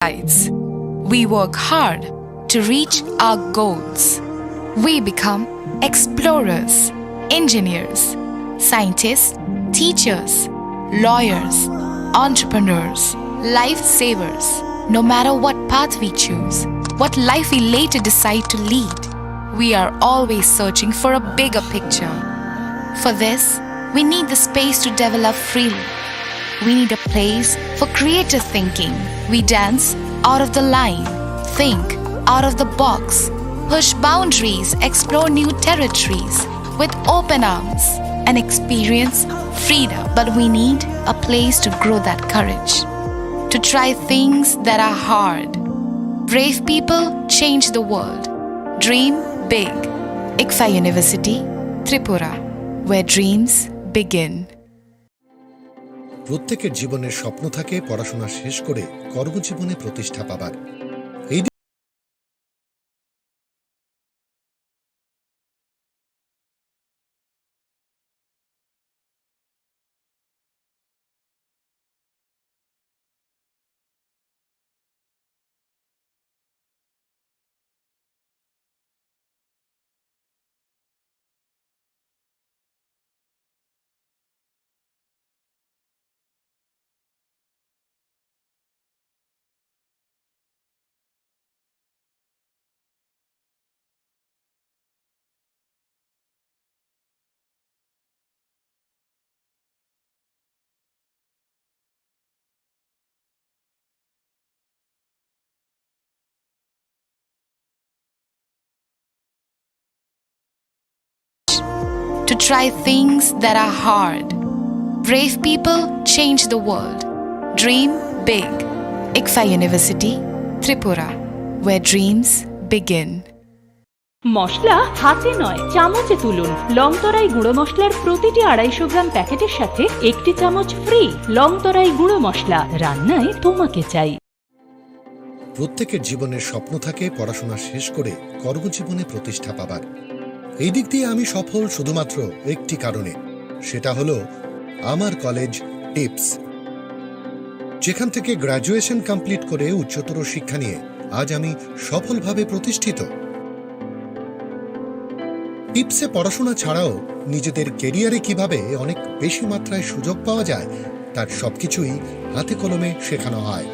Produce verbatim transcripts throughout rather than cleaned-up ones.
heights. We work hard to reach our goals. We become explorers, engineers, scientists, teachers, lawyers, entrepreneurs, lifesavers. No matter what path we choose, what life we later decide to lead, we are always searching for a bigger picture. For this, we need the space to develop freely. We need a place for creative thinking. We dance out of the line, think out of the box, push boundaries, explore new territories with open arms, and experience freedom. But we need a place to grow that courage, to try things that are hard. Brave people change the world. Dream big. ICFAI University, Tripura, where dreams begin. প্রত্যেকের জীবনের স্বপ্ন থাকে পড়াশোনা শেষ করে কর্মজীবনে প্রতিষ্ঠা পাবার। এই দিক To try things that are hard. Brave people change the world. Dream big. ICFAI University, Tripura, where dreams begin. মশলা হাতে নয়, চামচে তুলুন। লং তরাই গুঁড়ো মশলার প্রতিটি আড়াইশো গ্রাম প্যাকেটের সাথে একটি চামচ ফ্রি। লং তরাই গুঁড়ো মশলা, রান্নায় তোমাকে চাই। প্রত্যেকের জীবনের স্বপ্ন থাকে পড়াশোনা শেষ করে কর্মজীবনে প্রতিষ্ঠা পাবার। এই দিক দিয়ে আমি সফল শুধুমাত্র একটি কারণে, সেটা হলো আমার কলেজ টিপস, যেখান থেকে গ্র্যাজুয়েশন কমপ্লিট করে উচ্চতর শিক্ষা নিয়ে আজ আমি সফলভাবে প্রতিষ্ঠিত। টিপসে পড়াশোনা ছাড়াও নিজেদের ক্যারিয়ারে কিভাবে অনেক বেশি মাত্রায় সুযোগ পাওয়া যায়, তার সবকিছুই হাতে কলমে শেখানো হয়।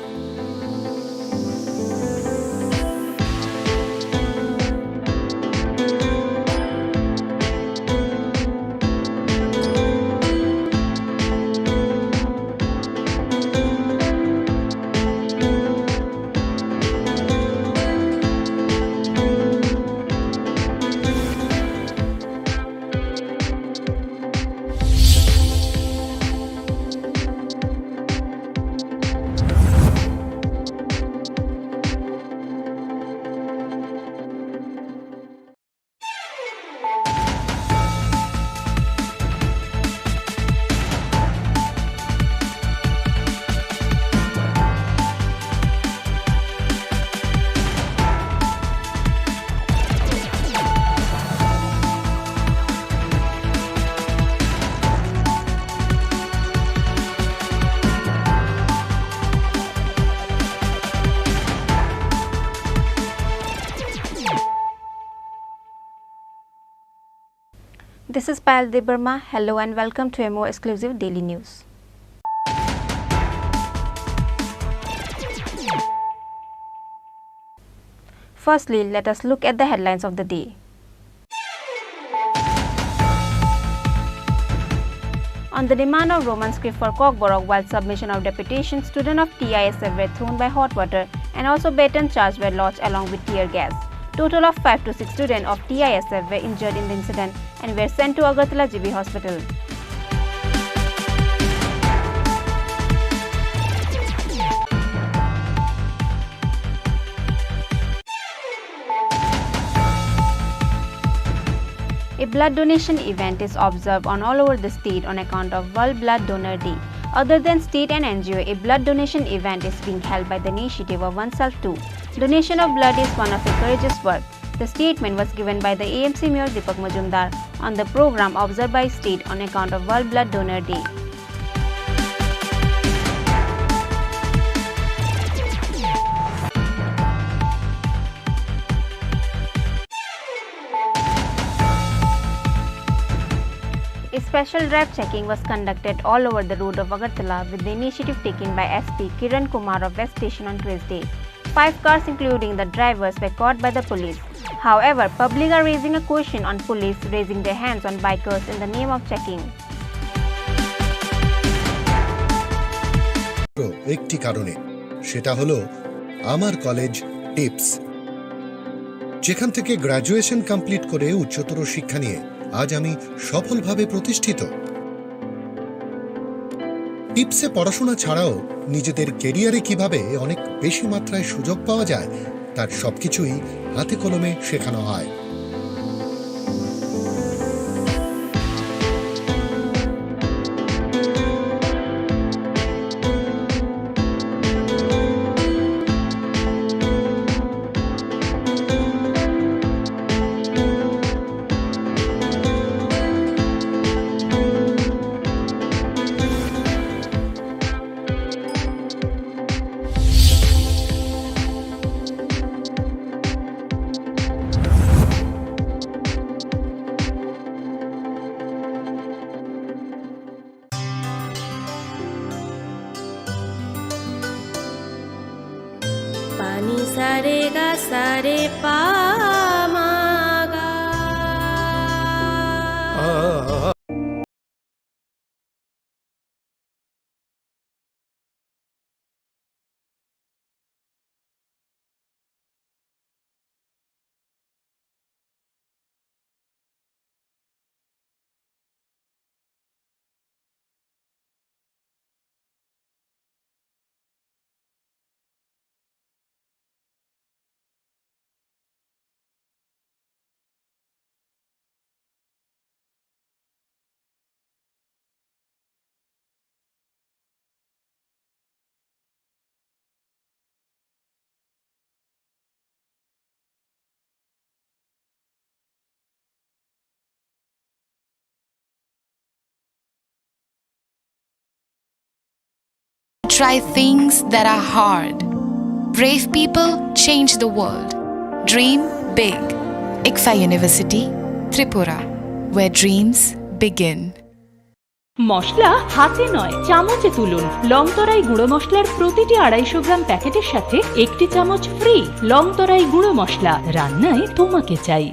This is Payal Debbarma. Hello and welcome to a more exclusive daily news. Firstly, let us look at the headlines of the day. On the demand of Roman script for Kokborok while submission of deputation, student of T I S F were thrown by hot water and also baton charge were lodged along with tear gas. Total of five to six students of T I S F were injured in the incident and were sent to Agartala G B Hospital. A blood donation event is observed on all over the state on account of World Blood Donor Day. Other than state and N G O, a blood donation event is being held by the initiative of One Self Too. Donation of blood is one of a courageous work. The statement was given by the A M C Mayor Deepak Majumdar on the program observed by state on account of World Blood Donor Day. Special drive checking was conducted all over the road of Agartala with the initiative taken by S P Kiran Kumar of West Station on Tuesday. Five cars, including the drivers, were caught by the police. However, public are raising a question on police raising their hands on bikers in the name of checking. একটি কারণে, সেটা হলো আমার college tips, যেখান থেকে graduation complete করে উচ্চতর শিক্ষা নিয়ে আজ আমি সফলভাবে প্রতিষ্ঠিত। টিপসে পড়াশোনা ছাড়াও নিজেদের ক্যারিয়ারে কিভাবে অনেক বেশি মাত্রায় সুযোগ পাওয়া যায়, তার সবকিছুই হাতে কলমে শেখানো হয়। Pani sare ga sare pa ma ga. Try things that are hard. Brave people change the world. Dream big. ICFAI University, Tripura, where dreams begin. মশলা হাতে নয়, চামচে তুলুন। লং তরাই গুঁড়ো মশলার প্রতিটি আড়াইশো গ্রাম প্যাকেটের সাথে একটি চামচ ফ্রি। লং তরাই গুঁড়ো মশলা, রান্নায় তোমাকে চাই।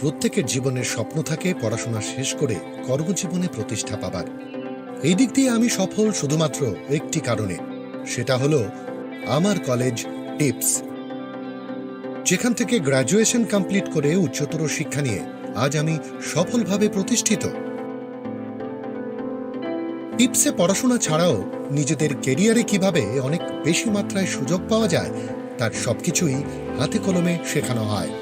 প্রত্যেকের জীবনের স্বপ্ন থাকে পড়াশোনা শেষ করে কর্মজীবনে প্রতিষ্ঠা পাবার। এই দিক দিয়ে আমি সফল শুধুমাত্র একটি কারণে, সেটা হলো আমার কলেজ টিপস, যেখান থেকে গ্র্যাজুয়েশন কমপ্লিট করে উচ্চতর শিক্ষা নিয়ে আজ আমি সফলভাবে প্রতিষ্ঠিত। টিপসে পড়াশোনা ছাড়াও নিজেদের ক্যারিয়ারে কিভাবে অনেক বেশি মাত্রায় সুযোগ পাওয়া যায়, তার সবকিছুই হাতে কলমে শেখানো হয়।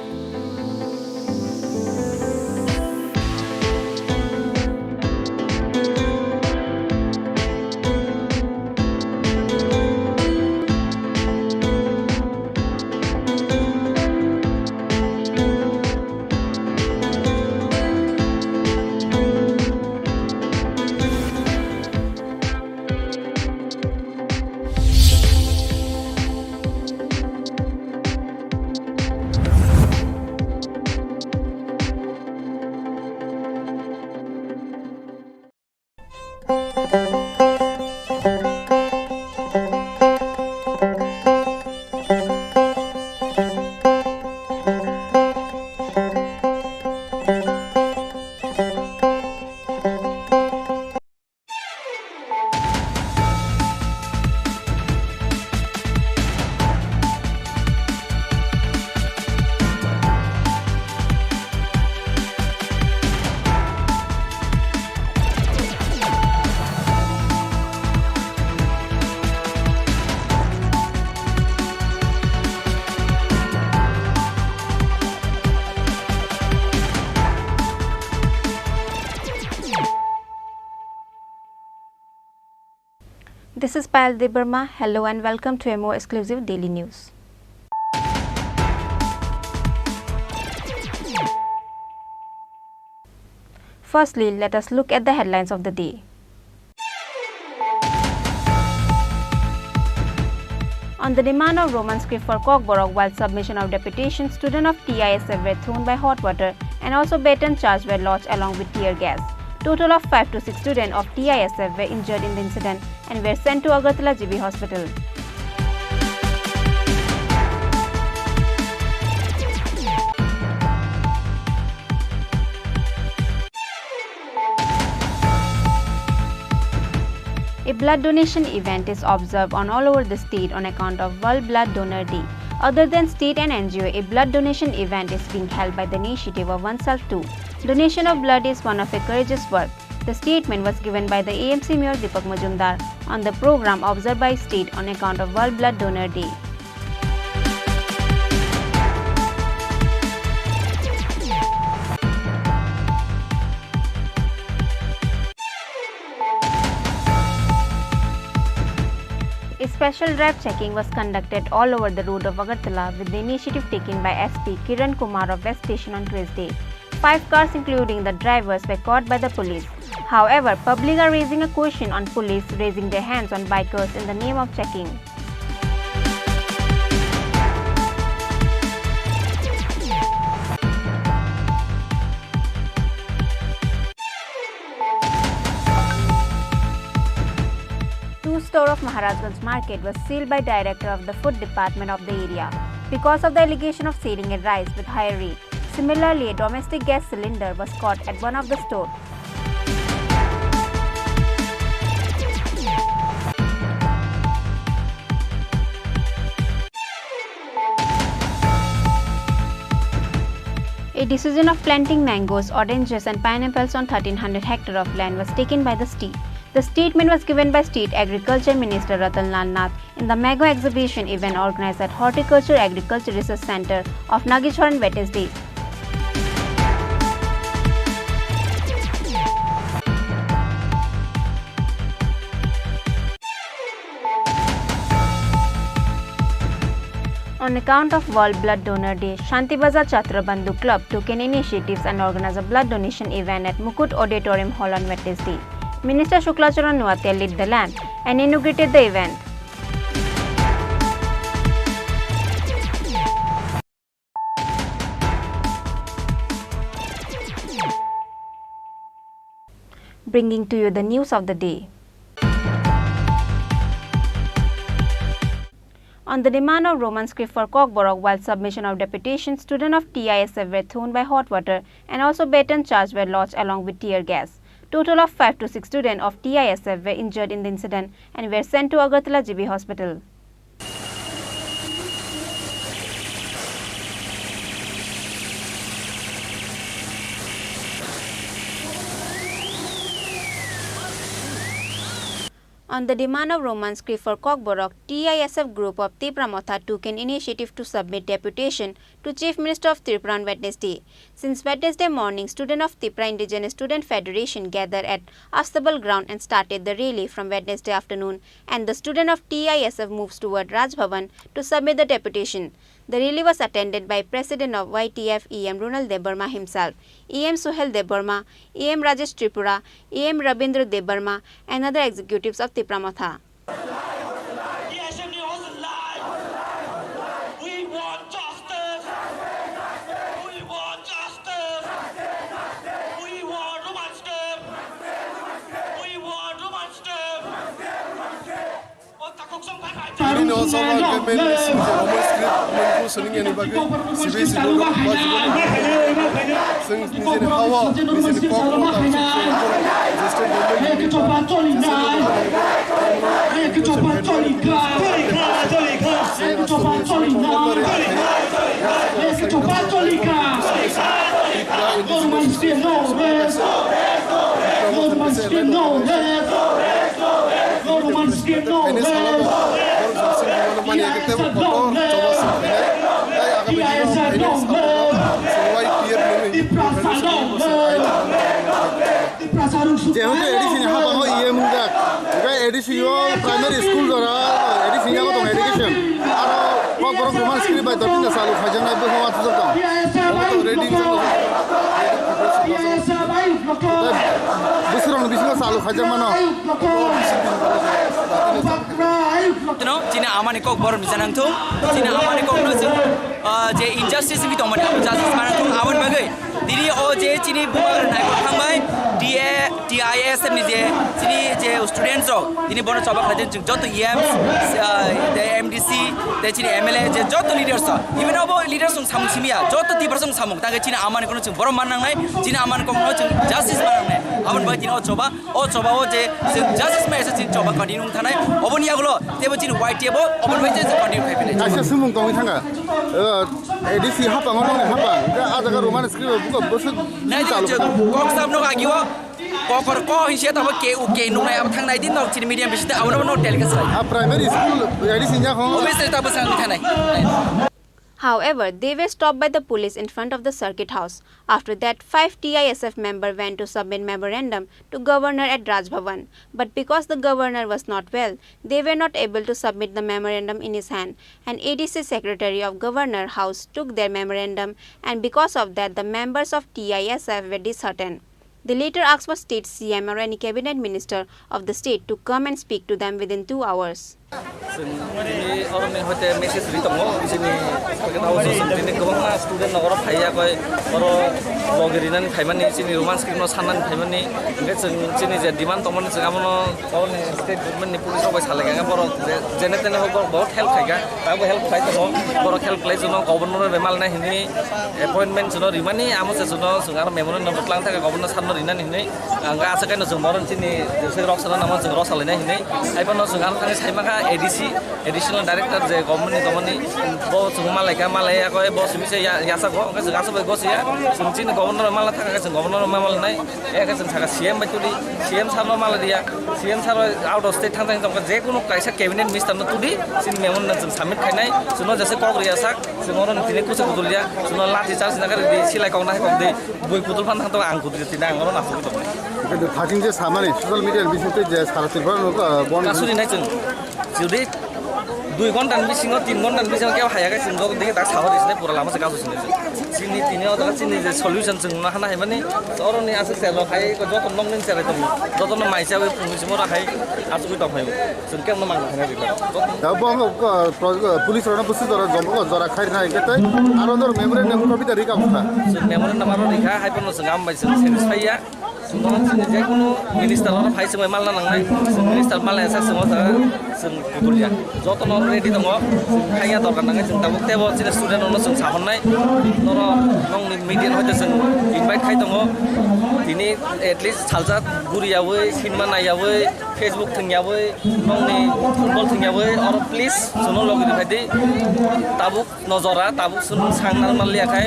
This is Payal Debbarma. Hello and welcome to a more exclusive daily news. Firstly, let us look at the headlines of the day. On the demand of Roman script for Kokborok, while submission of deputation, student of T I S F were thrown by hot water and also baton charge were lodged along with tear gas. Total of five to six students of T I S F were injured in the incident and were sent to Agartala G B Hospital. A blood donation event is observed on all over the state on account of World Blood Donor Day. Other than state and N G O, a blood donation event is being held by the initiative of Oneself Too. Donation of blood is one of a courageous work. The statement was given by the A M C Mayor Deepak Majumdar on the program observed by state on account of World Blood Donor Day. A special drive checking was conducted all over the road of Agartala with the initiative taken by S P Kiran Kumar of West Station on Tuesday. Five cars, including the drivers, were caught by the police. However, public are raising a question on police raising their hands on bikers in the name of checking. Two store of Maharajganj market was sealed by director of the food department of the area because of the allegation of selling a rice with higher rate. Similarly, a domestic gas cylinder was caught at one of the store. A decision of planting mangoes, oranges and pineapples on thirteen hundred hectare of land was taken by the state. The statement was given by State Agriculture Minister Ratan Lal Nath in the mega exhibition event organized at Horticulture Agriculture Research Center of Nagichhar on Wednesday. On account of World Blood Donor Day, Shanti Bazar Chhatra Bandhu Club took an initiatives and organized a blood donation event at Mukut Auditorium Hall on Wednesday. Minister Shukla Charan Noatia lit the lamp and inaugurated the event. Bringing to you the news of the day. On the demand of Roman script for Kokborok, while submission of deputation, student of T I S F were thrown by hot water and also baton charge were lodged along with tear gas. Total of five to six students of T I S F were injured in the incident and were sent to Agartala G B Hospital. On the demand of Roman script for Kokborok, T I S F group of Tipra Motha took an initiative to submit deputation to Chief Minister of Tripura on Wednesday. Since Wednesday morning, student of Tipra Indigenous Student Federation gathered at Astabal ground and started the rally from Wednesday afternoon, and the student of T I S F moves toward Raj Bhavan to submit the deputation. The rally was attended by President of Y T F E M Ronald Debbarma himself, E M Suhel Debbarma, E M Rajesh Tripura, E M Rabindra Debbarma, and other executives of Tipra Motha. Yes, and it was a lie. We want justice. We want justice. We want Roman script. We want Roman script. Bini no sama government isi je Roman script mungku suning yani bagwi sibi sibi no ba jibo. Sing nijini hawa, nijini kok no ta sing sing. Existing government ni ba. Jehetu A D C ni habango E M wngjak, hwnkhe A D C o primary school jora A D C ni yago tongo education. Aro kokborok Roman script bai dottin da chalu khaijaknai bwkhao achukjak tongo. Omo to ready wngkha. Bwswrokni bisingo chalu khaijak mano. Tino, chini amani kok borom ni janang thung, chini amani kok no chwng, ah, je injustice wngwi tongmani abo justice manang thung, aboni bagwi tini o je chini bubagra naikol thangbai, D A, T I S F ni je chini je students rok tini bono choba khlai chwng joto E Ms, ah, tei M D C, tei chini M L A je joto leaders rok, even abo leaders rok samung simiya joto Tiprasa rok samung tangkhe chini amani kono chwng borom man nangnai, chini amani kono chwng justice man nangnai. Aboni bai tini o choba, o choba o je chwng justice mai se chini choba continue wng thanai, oboni yagulo tebo chini Y T F o oboni bai je continue khai phinai. Kaisa sumung tongwi thanga, uh, A D C hapang, hapang, hapang, a jaga Roman script buka bwswk. Nai chalo. Kok sab no agio. Kokor ko hinse tabo ke u ke nungnai abo thangnai din nok chini medium bisita abo no telecast lai. A primary school A D C nya khong. Obviously tabo sang thanai. However, they were stopped by the police in front of the circuit house. After that, five T I S F member went to submit memorandum to governor at Raj Bhavan. But because the governor was not well, they were not able to submit the memorandum in his hand. An A D C secretary of governor house took their memorandum, and because of that, the members of T I S F were disheartened. They later asked for state C M or any cabinet minister of the state to come and speak to them within two hours. Chwng tini oroni hoite message ri tongo, chini pocket house o chwng tini kwbangma student nokoro phaiya koi, oro logi rinani phaimani, chini Roman script no sanani phaimani, hwnkhe chwng chini je demand tongmani chwng abono oroni state government ni police rok bai salai kha, borok je jene tene hok borok bahut help khaikha. Tabuk help khlai tongo, borok help khlai chwngno governor bai malnai hinwi appointment chwngno rimani, amo se chwngno chwng aro memorandum twlang thangkha governor sir no rinani hinwi. Ang ga aswk kaino chwng borok chini je rok sana namo chwng rok salainai hinwi. Haiphano chwng aro thangwi saimankha A D C, additional director je government ni tongmani, bo chwng malaikha, malai yakho bo simi se ya-, yachago, hwnkhe chwng aswk bai gosiya, chwng chini governor malna thangkha, chwng governor malnai, yakhe chwng sakha C M bai tuli, C M sir no malai riya. C M sir out of state thang thang tongkha, je kunu kaisa cabinet minister no tudi, chini memorandum chwng submit khainai, chwngno jesa kok riya sak, chwng oro tini kuchuk kutul ya, chwngno lathi charge nang kari di, silai kok nang kok di, bui kutul phan thang tongo, ang kutul tini ang oro nasugwi tongo. Kintu thajin je samani social media ni bisingtwi je sara Tripura no, ah, bon kasuri nai chwng, jodi dui ghonta ni bisingo, tin ghonta ni bisingo kebo haya khe chwng jok digi tak sabo risne pura lama se kasu sini. Chini tini o jaga chini je solution chwng no hana hai mani, oroni aswk se rok hai joto nokni cherai tongo, joto no mai chawi phungni simo ra hai asugwi tong phaio, chwng kebo no mang khana rikha. Da bo, uh, pro-, uh, police rok no busi jora jom-, jora khairna hingke tei aro no memorandum copy da rika bwkha. Chwng memorandum aro rikha, hai bono chwng am bai chwng satisfy ya. Chwng chini je kunu minister oro phai chwng bai malna nangnai, chwng minister malna sak chwng o jaga chwng kutul ya. Joto no ready tongo, chwng thangya dorkar nangnai, chwng tabuk tebo chini student rok no chwng sahornai, noro nongni media hoite chwng invite khai tongo. Tini at least salsa guri yawi, cinema nai yawi, Facebook thwng yawi, nongni football thwng yawi, oro please chwngno logi rwphai di. Tabuk no jora, tabuk chwng sang nang manliya khai,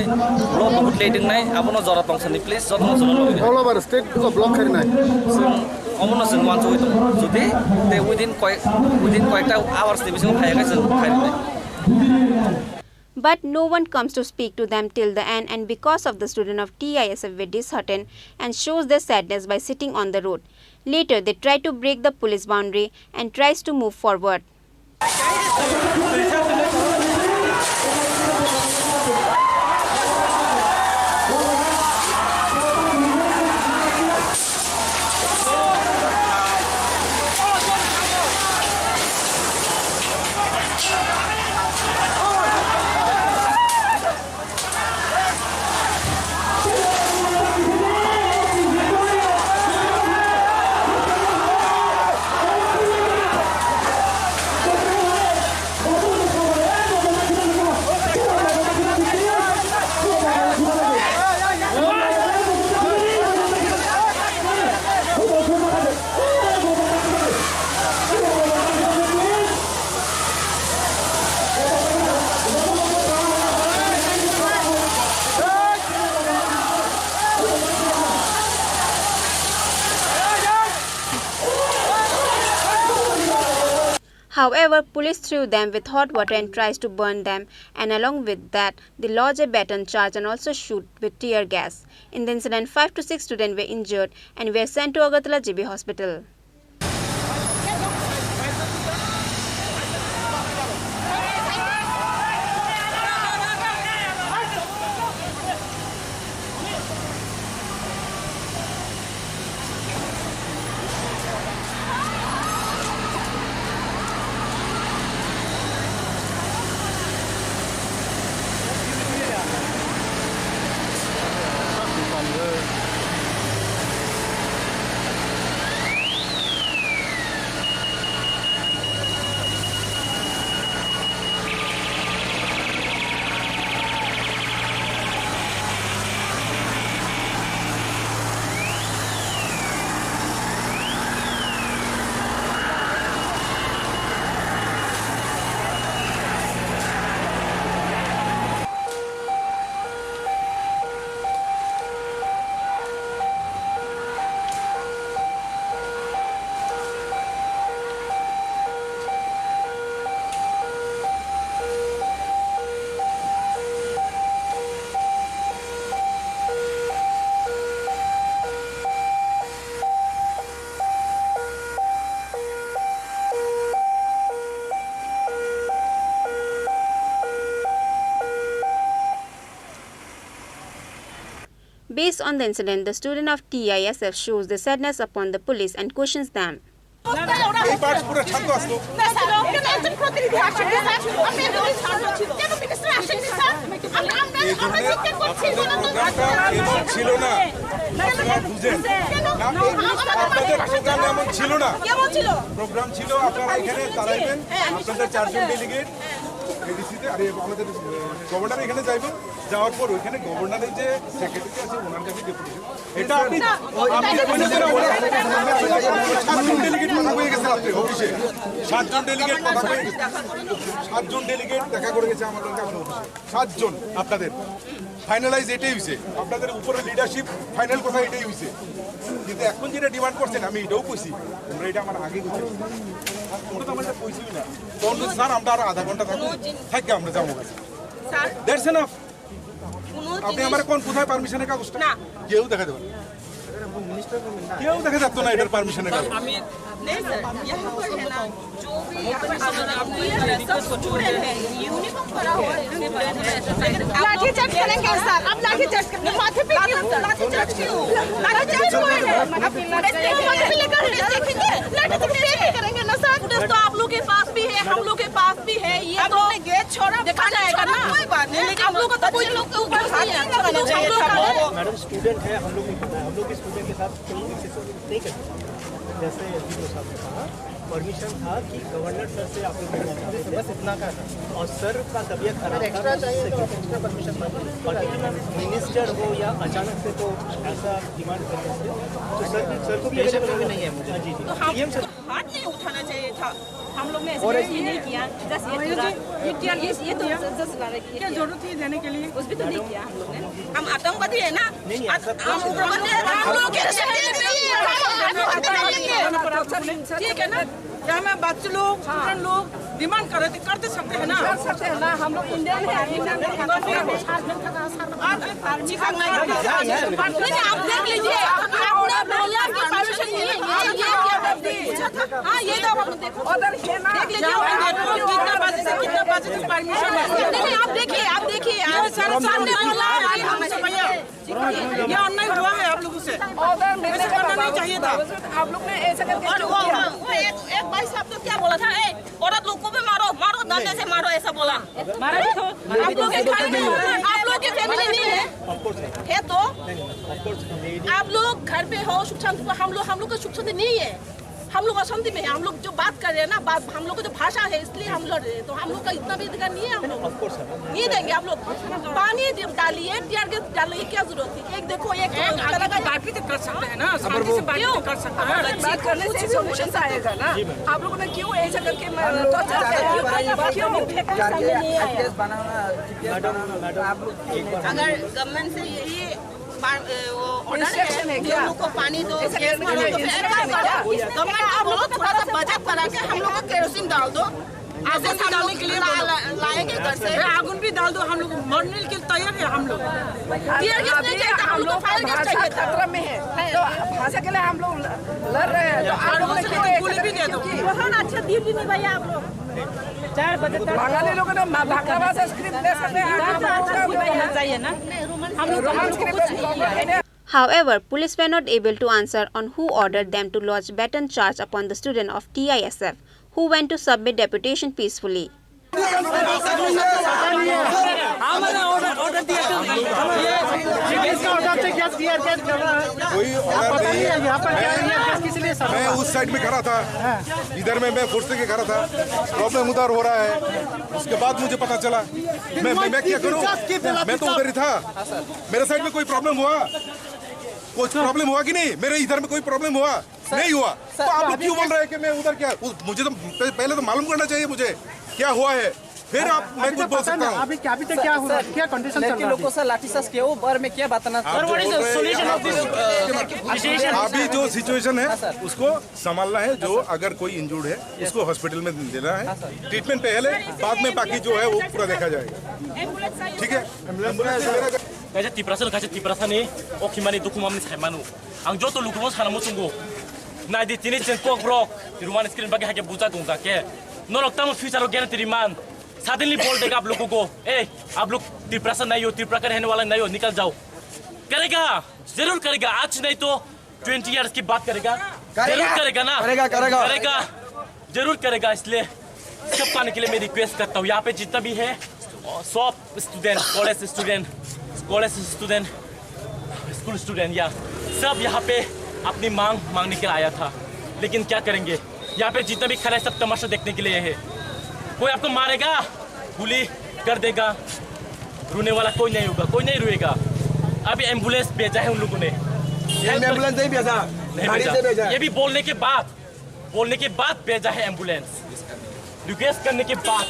block vote le ding nai, abono jora tong sani, please, jotono chwngno logi. All over state ko block kharinai. Chwng omono chwng wansugwi tongo. Jodi te within koi-, within koyekta hours ni bisingo phaiya khai chwng kharinai. But no one comes to speak to them till the end, and because of the student of T I S F were disheartened and shows their sadness by sitting on the road. Later, they try to break the police boundary and tries to move forward. However, police threw them with hot water and tries to burn them, and along with that, they lodge a baton charge and also shoot with tear gas. In the incident, five to six students were injured and were sent to Agartala G B Hospital. Based on the incident, the student of T I S F shows the sadness upon the police and questions them. এই পার্টস পুরো শান্ত আসতো। না, স্যার, এখানে একজন প্রতিনিধি আসেন, স্যার। আপনি এখানে শান্ত ছিল। কেন মিনিস্টার আসেননি, স্যার? আমরা, আমরা, এই আমরা ধরনের চিৎকার করছি, আপনাদের প্রোগ্রামটা এমন ছিল না। আপনারা বুঝেন। না, এই আপনাদের প্রোগ্রাম এমন ছিল না। কেমন ছিল? প্রোগ্রাম ছিল, আপনারা এখানে দাঁড়াইবেন, হ্যাঁ। আপনাদের চারজন ডেলিগেট এডিসিতে, আরে, আমাদের, আহ, গভর্নর এখানে যাইবেন, যাওয়ার পর ওইখানে গভর্নরের যে সেক্রেটারি আছে, ওনার কাছে ডেপুটেশন। এটা আপনি, আপনি বলেছেন না, ওরা সাতজন ডেলিগেট কথা হয়ে গেছে রাত্রে অফিসে। সাতজন ডেলিগেট কথা হয়ে গেছে। সাতজন ডেলিগেট দেখা করে গেছে আমাদের কাছে অফিসে। সাতজন আপনাদের। ফাইনালাইজ এটাই হইছে। আপনাদের উপরে লিডারশিপ ফাইনাল কথা এটাই হইছে। কিন্তু এখন যেটা ডিমান্ড করছেন, আমি এটাও কইছি, তোমরা এটা আমার আগে কইছো। তোমরা তো আমার এটা কইছোই না। তখন বলছে, "স্যার, আমরা আরো আধা ঘন্টা থাকবো, থাকি আমরা যাবো।" Sir, that's enough. কোনো আপনি জিনিস আমার কোন, কোথায় পারমিশনের কাগজটা? না। কেউ দেখা দেবে না। কেউ দেখা যাচ্ছে না এটার পারমিশনের কাগজ। नहीं सर, यहाँ पर है ना, जो भी यहाँ पर हमारा टीएसएस सब स्टूडेंट है, यूनिफॉर्म पहना हुआ है, इसके बारे में ऐसा नहीं। लाठी चार्ज करेंगे सर, अब लाठी चार्ज करेंगे, माथे पे क्यों? लाठी चार्ज क्यों? लाठी चार्ज क्यों है? अब इसको माथे पे लेकर देखेंगे, लाठी चार्ज करेंगे ना सर। तो आप लोग के पास भी है, हम लोग के पास भी है, ये तो हमने गेट छोड़ा, देखा जाएगा ना। कोई बात नहीं, लेकिन आप लोगों को तो कोई लोग के ऊपर नहीं है। हम लोग का मैडम, स्टूडेंट है, हम लोग नहीं पता है, हम लोग के स्टूडेंट के साथ कोई नहीं कर सकते। जैसे एसडीपीओ साहब ने कहा, परमिशन था कि गवर्नर सर से आप लोग मिलना चाहते थे, बस इतना का था। और सर का तबीयत खराब था, एक्स्ट्रा चाहिए तो एक्स्ट्रा परमिशन मांगो। और लेकिन मिनिस्टर हो या अचानक से तो ऐसा डिमांड करने से तो सर भी, सर को भी प्रेशर अवेलेबल भी नहीं है मुझे। हाँ, जी, जी। तो हम ये हम सब हाथ नहीं उठाना चाहिए था। हम लोग ने ऐसे और भी नहीं किया, जस्ट ये पूरा, ये टीआर ये, ये तो जस्ट ला रही है। क्या जरूरत थी देने के लिए? कुछ भी तो नहीं किया हम लोग ने। हम आतंकवादी है ना? नहीं, नहीं, ऐसा हम उग्रवादी है, हम लोग के लिए नहीं है। ठीक है ना? यहाँ में बच्चे लोग, स्टूडेंट लोग डिमांड कर रहे थे, कर तो सकते हैं ना? कर सकते हैं ना, हम लोग इंडियन है, इंडियन है। आप, आप देख लीजिए, आपने बोला कि परमिशन नहीं है, ये, ये क्या कर दी? हाँ, ये तो आप देखो। देख लीजिए, कितना बजे से कितना बजे तक परमिशन है? नहीं, नहीं, आप देखिए, आप देखिए, आप सामने बोला है, भैया। ये अन्याय हुआ है आप लोगों से, ऐसे करना नहीं चाहिए था। आप लोग ने ऐसा करके और वो, वो एक, एक भाई साहब तो क्या बोला था, "ए, औरत लोग को भी मारो, मारो, डंडे से मारो," ऐसा बोला। मारा भी तो। आप लोग के घर में, आप लोग के फैमिली नहीं है, है तो आप लोग घर पे हो, सुख शांति, हम लोग, हम लोग का सुख शांति नहीं है। हम लोग अशांति में है, हम लोग जो बात कर रहे हैं ना, बात, हम लोग का जो भाषा है, इसलिए हम लड़ रहे हैं। तो हम लोग का इतना भी अधिकार नहीं है हम लोग। Of course, sir। नहीं देंगे आप लोग। पानी दे-, डालिए, टीयर गैस डालिए, क्या जरूरत है? एक देखो, एक एक आदमी तो बात भी तो कर सकते हैं ना, शांति से बात भी तो कर सकते हैं। बात करने से सॉल्यूशन आएगा ना। आप लोगों ने क्यों ऐसा करके म-, टॉर्चर किया? क्यों? मैडम, मैडम, आप लोग अगर गवर्नमेंट से यही पा-, ए, वो ऑर्डर है, इंस्ट्रक्शन है क्या? लोगों को पानी दो, गैस मारो, तो फिर ऐसा इंस्ट्रक्शन है क्या? गवर्नमेंट को बोलो, थोड़ा सा बजट बढ़ा के हम लोग को केरोसिन डाल दो। आगुन भी डालने के लिए ला-, बोलो। ला-, लाएंगे घर से। अरे, आगुन भी डाल दो, हम लोग मरने के लिए तैयार है हम लोग। टीयर गैस नहीं चाहिए, हम लोग को फायर गैस चाहिए था। खतरा में है, तो भाषा के लिए हम लोग ल-, लड़ रहे हैं, तो आप लोगों ने क्यों ऐसा गोली भी दे दो। बहुत अच्छा दिन भी निभाया आप लोग। चार बजे तक बंगाली लोगों ने मा-, भाखा भाषा स्क्रिप्ट दे सकते हैं, आप लोगों को चाहिए ना। हम लोग को कुछ नहीं है। However, police were not able to answer on who ordered them to lodge baton charge upon the student of T I S F, who went to submit deputation peacefully. कोई ऑर्डर नहीं है। मैं, मैं उस साइड में खड़ा था, इधर में मैं फोर्स के खड़ा था, प्रॉब्लम उधर हो रहा है, उसके बाद मुझे पता चला। मैं, मैं, मैं क्या करूं? मैं तो उधर ही था। मेरे साइड में कोई प्रॉब्लम हुआ? कुछ प्रॉब्लम हुआ कि नहीं? मेरे इधर में कोई प्रॉब्लम हुआ? नहीं हुआ। तो आप लोग क्यों बोल रहे हैं कि मैं उधर क्या? मुझे तो पहले तो मालूम करना चाहिए मुझे क्या हुआ है, फिर आप, मैं कुछ बोल सकता हूँ। अभी क्या, अभी तक क्या हुआ? क्या कंडीशन चल रहा है? लड़की लोगों से लाठीचार्ज किया, वो बारे में क्या बताना? आप जो बोल रहे हैं, अभी जो सिचुएशन है, उसको संभालना है। जो अगर कोई इंजर्ड है, उसको हॉस्पिटल में देना है, ट्रीटमेंट पहले, बाद में बाकी जो है वो पूरा देखा जाएगा। ठीक है, एम्बुलेंस से मेरा Kaisa Tiprasa, kaisa Tiprasa ni, o khimani dukhumani saimanu. Ang joto lukuno sana muchungo. Naidi tini cheng kok brok, rumani screen bagi hake buja dong jake. Norok tamo future o guarantee man. Suddenly bol dega aap log ko. Eh, aap log Tiprasa nahi ho, Tiprasa ka rehne wala nahi ho, nikal jao. करेगा, जरूर करेगा। आज नहीं तो twenty years की बात करेगा। करेगा। जरूर करेगा ना? करेगा, करेगा। करेगा, जरूर करेगा। इसलिए सब पाने के लिए मैं रिक्वेस्ट करता हूँ, यहाँ पे जितना भी है, सब student, college student, college student, school student, या सब यहाँ पे अपनी मांग मांगने के लिए आया था। लेकिन क्या करेंगे, यहाँ पे जितना भी खड़ा है, सब तमाशा देखने के लिए है। कोई आपको मारेगा, गोली कर देगा, रोने वाला कोई नहीं होगा, कोई नहीं रोएगा। अभी एम्बुलेंस भेजा है उन लोगों ने। ये एम्बुलेंस नहीं भेजा, नहीं गाड़ी भेजा। से भेजा। ये भी बोलने के बाद, बोलने के बाद भेजा है एम्बुलेंस, रिक्वेस्ट करने के बाद।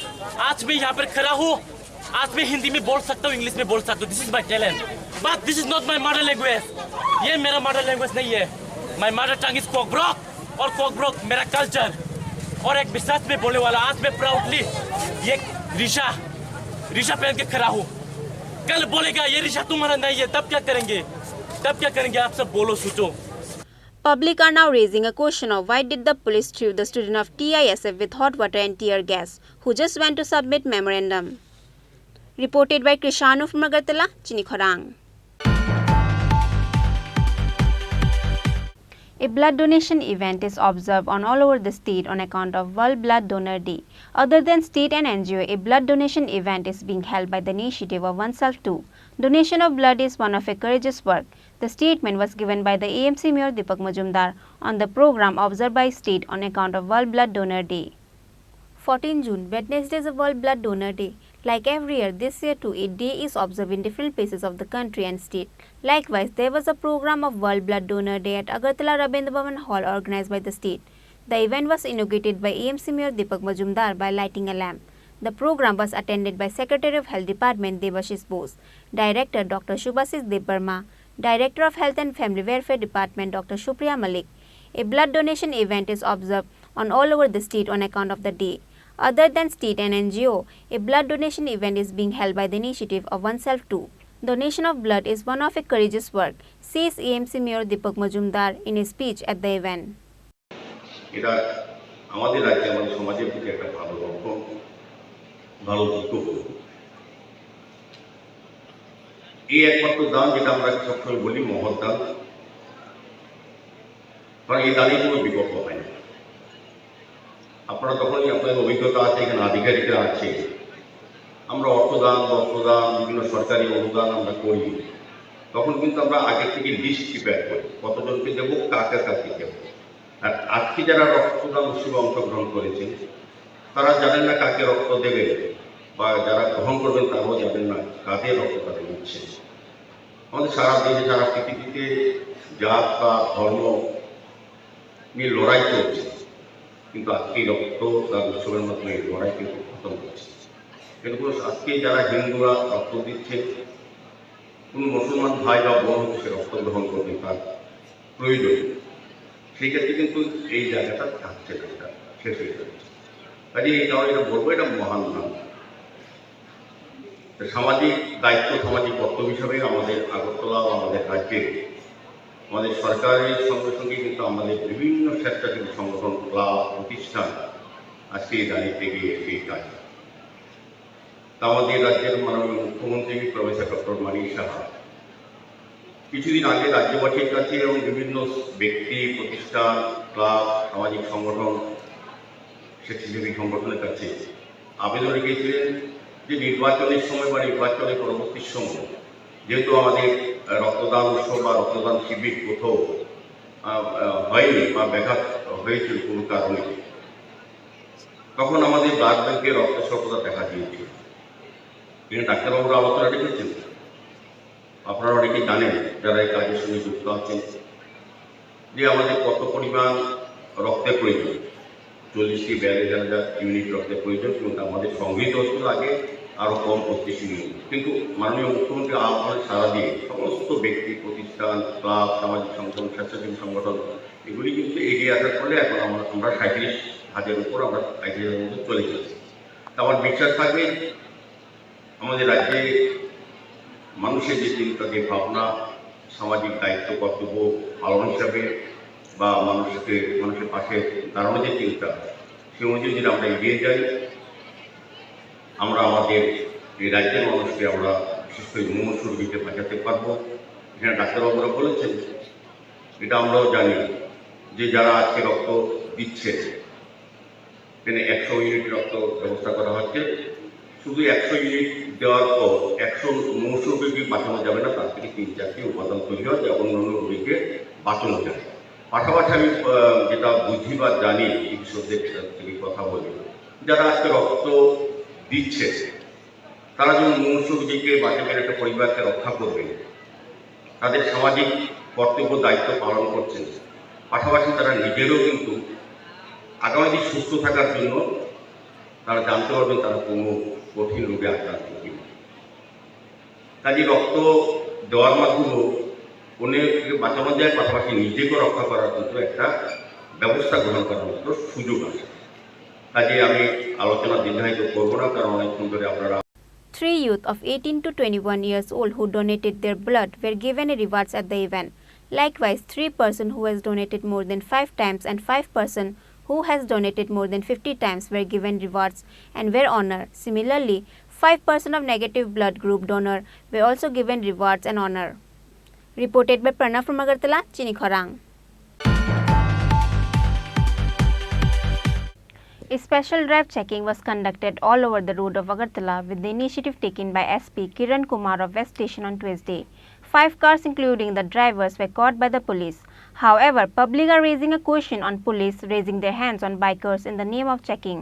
आज मैं यहाँ पर खड़ा हूँ, आज मैं हिंदी में बोल सकता हूँ, इंग्लिश में बोल सकता हूँ, this is my talent, but this is not my mother language। ये मेरा मदर लैंग्वेज नहीं है। My mother tongue is कोकब्रोक, और कोकब्रोक मेरा कल्चर और एक विश्वास में बोलने वाला। आज मैं प्राउडली ये रिशा, रिशा पहन के खड़ा हूँ। कल बोलेगा ये रिशा तुम्हारा नहीं है, तब क्या करेंगे? तब क्या करेंगे? आप सब बोलो, सोचो। Public are now raising a question of why did the police threw the student of T I S F with hot water and tear gas, who just went to submit memorandum. Reported by Krishanu from Agartala, Chini Khorang. A blood donation event is observed on all over the state on account of World Blood Donor Day. Other than state and N G O, a blood donation event is being held by the initiative of One Self Two. Donation of blood is one of a courageous work. The statement was given by the A M C Mayor Deepak Majumdar on the program observed by state on account of World Blood Donor Day. Fourteen June, Wednesday, is a World Blood Donor Day. Like every year, this year too, a day is observed in different places of the country and state. Likewise, there was a program of World Blood Donor Day at Agartala Rabindra Bhavan Hall organized by the state. The event was inaugurated by A M C Mayor Deepak Majumdar by lighting a lamp. The program was attended by Secretary of Health Department Debashish Bose, Director Doctor Subhashish Debbarma, Director of Health and Family Welfare Department Doctor Supriya Malik. A blood donation event is observed on all over the state on account of the day. Other than state and N G O, a blood donation event is being held by the initiative of One Self Two. Donation of blood is one of a courageous work, says A M C Mayor Deepak Majumdar in a speech at the event. এটা আমাদের রাজ্যে, আমাদের সমাজের প্রতি একটা ভালো লক্ষণ, ভালো দিকও। এই একমাত্র দান, যেটা আমরা সবসময় বলি, মহৎ দান, কারণ এই দানের কোনো বিকল্প হয় না। আপনারা তখনই, আপনাদের অভিজ্ঞতা আছে, এখানে আধিকারিকরা আছে, আমরা অর্থদান, বস্ত্রদান, বিভিন্ন সরকারি অনুদান আমরা করি, তখন কিন্তু আমরা আগে থেকে লিস্ট প্রিপেয়ার করি, কতজনকে দেবো, কাকে কাকে দেবো। আর আজকে যারা রক্তদান উৎসবে অংশগ্রহণ করেছেন, তারা জানেন না কাকে রক্ত দেবে, বা যারা গ্রহণ করবেন তারাও জানেন না কাদের রক্ত তারা নিচ্ছে। আমাদের সারা দেশে, সারা পৃথিবীতে জাত বা ধর্ম নিয়ে লড়াই চলছে, কিন্তু আজকে এই রক্তদান উৎসবের মাধ্যমে এই লড়াই কিন্তু খতম হচ্ছে। কিন্তু আজকে যারা হিন্দুরা রক্ত দিচ্ছে, কোনো মুসলমান ভাই বা বোন সে রক্ত গ্রহণ করবে, তার প্রয়োজন, সেই ক্ষেত্রে কিন্তু এই জায়গাটা থাকছে না, এটা শেষ হয়ে যাচ্ছে। কাজে এই কারণে এটা বলবো, এটা মহান নাম। তো সামাজিক দায়িত্ব, সামাজিক কর্তব্য হিসাবে আমাদের আগরতলা বা আমাদের রাজ্যে আমাদের সরকারের সঙ্গে সঙ্গে কিন্তু আমাদের বিভিন্ন স্বেচ্ছাসেবী সংগঠন, ক্লাব, প্রতিষ্ঠান আজকে এই দায়িত্বে এগিয়ে এসে এই কাজ। তা আমাদের রাজ্যের মাননীয় মুখ্যমন্ত্রী প্রফেসর ডক্টর মানিক সাহা কিছুদিন আগে রাজ্যবাসীর কাছে এবং বিভিন্ন ব্যক্তি, প্রতিষ্ঠান, ক্লাব, সামাজিক সংগঠন, স্বেচ্ছাসেবী সংগঠনের কাছে আবেদন রেখেছিলেন যে নির্বাচনের সময় বা নির্বাচনের পরবর্তী সময় যেহেতু আমাদের, আহ, রক্তদান উৎসব বা রক্তদান শিবির কোথাও, আহ, আহ, হয়নি বা ব্যাঘাত হয়েছিল কোনো কারণে, তখন আমাদের ব্লাড ব্যাংকে রক্ত স্বল্পতা দেখা দিয়েছিল। কিন্তু ডাক্তারবাবুরা আলোচনা রেখেছেন, আপনারা অনেকেই জানেন যারা এই কাজের সঙ্গে যুক্ত আছেন, যে আমাদের কত পরিমাণ রক্তের প্রয়োজন, চল্লিশ থেকে বিয়াল্লিশ হাজার ইউনিট রক্তের প্রয়োজন, কিন্তু আমাদের সংগৃহীত হচ্ছিল আগে আরও কম, পঁচিশ ইউনিট। কিন্তু মাননীয় মুখ্যমন্ত্রী আহ্বানে সাড়া দিয়ে সমস্ত ব্যক্তি, প্রতিষ্ঠান, ক্লাব, সামাজিক সংগঠন, স্বেচ্ছাসেবী সংগঠন, এগুলি কিন্তু এগিয়ে আসার ফলে এখন আমরা, আমরা সাঁইত্রিশ হাজার উপর, আমরা সাঁইত্রিশ হাজার মধ্যে চলে গেছি। তো আমার বিশ্বাস থাকবে আমাদের রাজ্যে মানুষের যে চিন্তা, যে ভাবনা, সামাজিক দায়িত্ব কর্তব্য পালন হিসাবে বা মানুষকে, মানুষের পাশে দাঁড়ানোর যে চিন্তা, সে অনুযায়ী যদি আমরা এগিয়ে যাই, আমরা আমাদের এই রাজ্যের মানুষকে আমরা বিশেষ করে মুমূর্ষু রোগীকে বাঁচাতে পারবো। এখানে ডাক্তারবাবুরা বলেছেন, এটা আমরাও জানি যে যারা আজকে রক্ত দিচ্ছে, এখানে একশো ইউনিট রক্ত ব্যবস্থা করা হচ্ছে। শুধু একশো ইউনিট দেওয়ার পর একশো মৌসুমীকে বাঁচানো যাবে না, তার থেকে তিন চারটি উপাদান তৈরি হয় যা অন্যান্য রোগীকে বাঁচানো যায়। পাশাপাশি আমি, আহ, যেটা বুঝি বা জানি, চিকিৎসকদের সাথে কথা বলি, যারা আজকে রক্ত দিচ্ছে, তারা যেমন মনুষ্য রোগীকে বাঁচাবেন, একটা পরিবারকে রক্ষা করবেন, তাদের সামাজিক কর্তব্য দায়িত্ব পালন করছেন, পাশাপাশি তারা নিজেরও কিন্তু আগামী দিন সুস্থ থাকার জন্য তারা জানতে পারবেন তারা কোনো কঠিন রোগে আক্রান্ত কিনা। কাজে রক্ত দেওয়ার মাধ্যমেও অন্যকে বাঁচানো যায়, পাশাপাশি নিজেকেও রক্ষা করার কিন্তু একটা ব্যবস্থা গ্রহণ করার মতো সুযোগ আছে। কাজে আমি আলোচনা দীর্ঘায়িত করবো না, কারণ অনেকক্ষণ ধরে আপনারা Three youth of eighteen to twenty-one years old who donated their blood were given rewards at the event. Likewise, three person who has donated more than five times and five person who has donated more than fifty times were given rewards and were honored. Similarly, five person of negative blood group donor were also given rewards and honor. Reported by Pranav from Agartala, Chini Khorang. A special drive checking was conducted all over the road of Agartala with the initiative taken by S P Kiran Kumar of West Station on Tuesday. Five cars, including the drivers, were caught by the police. However, public are raising a question on police raising their hands on bikers in the name of checking.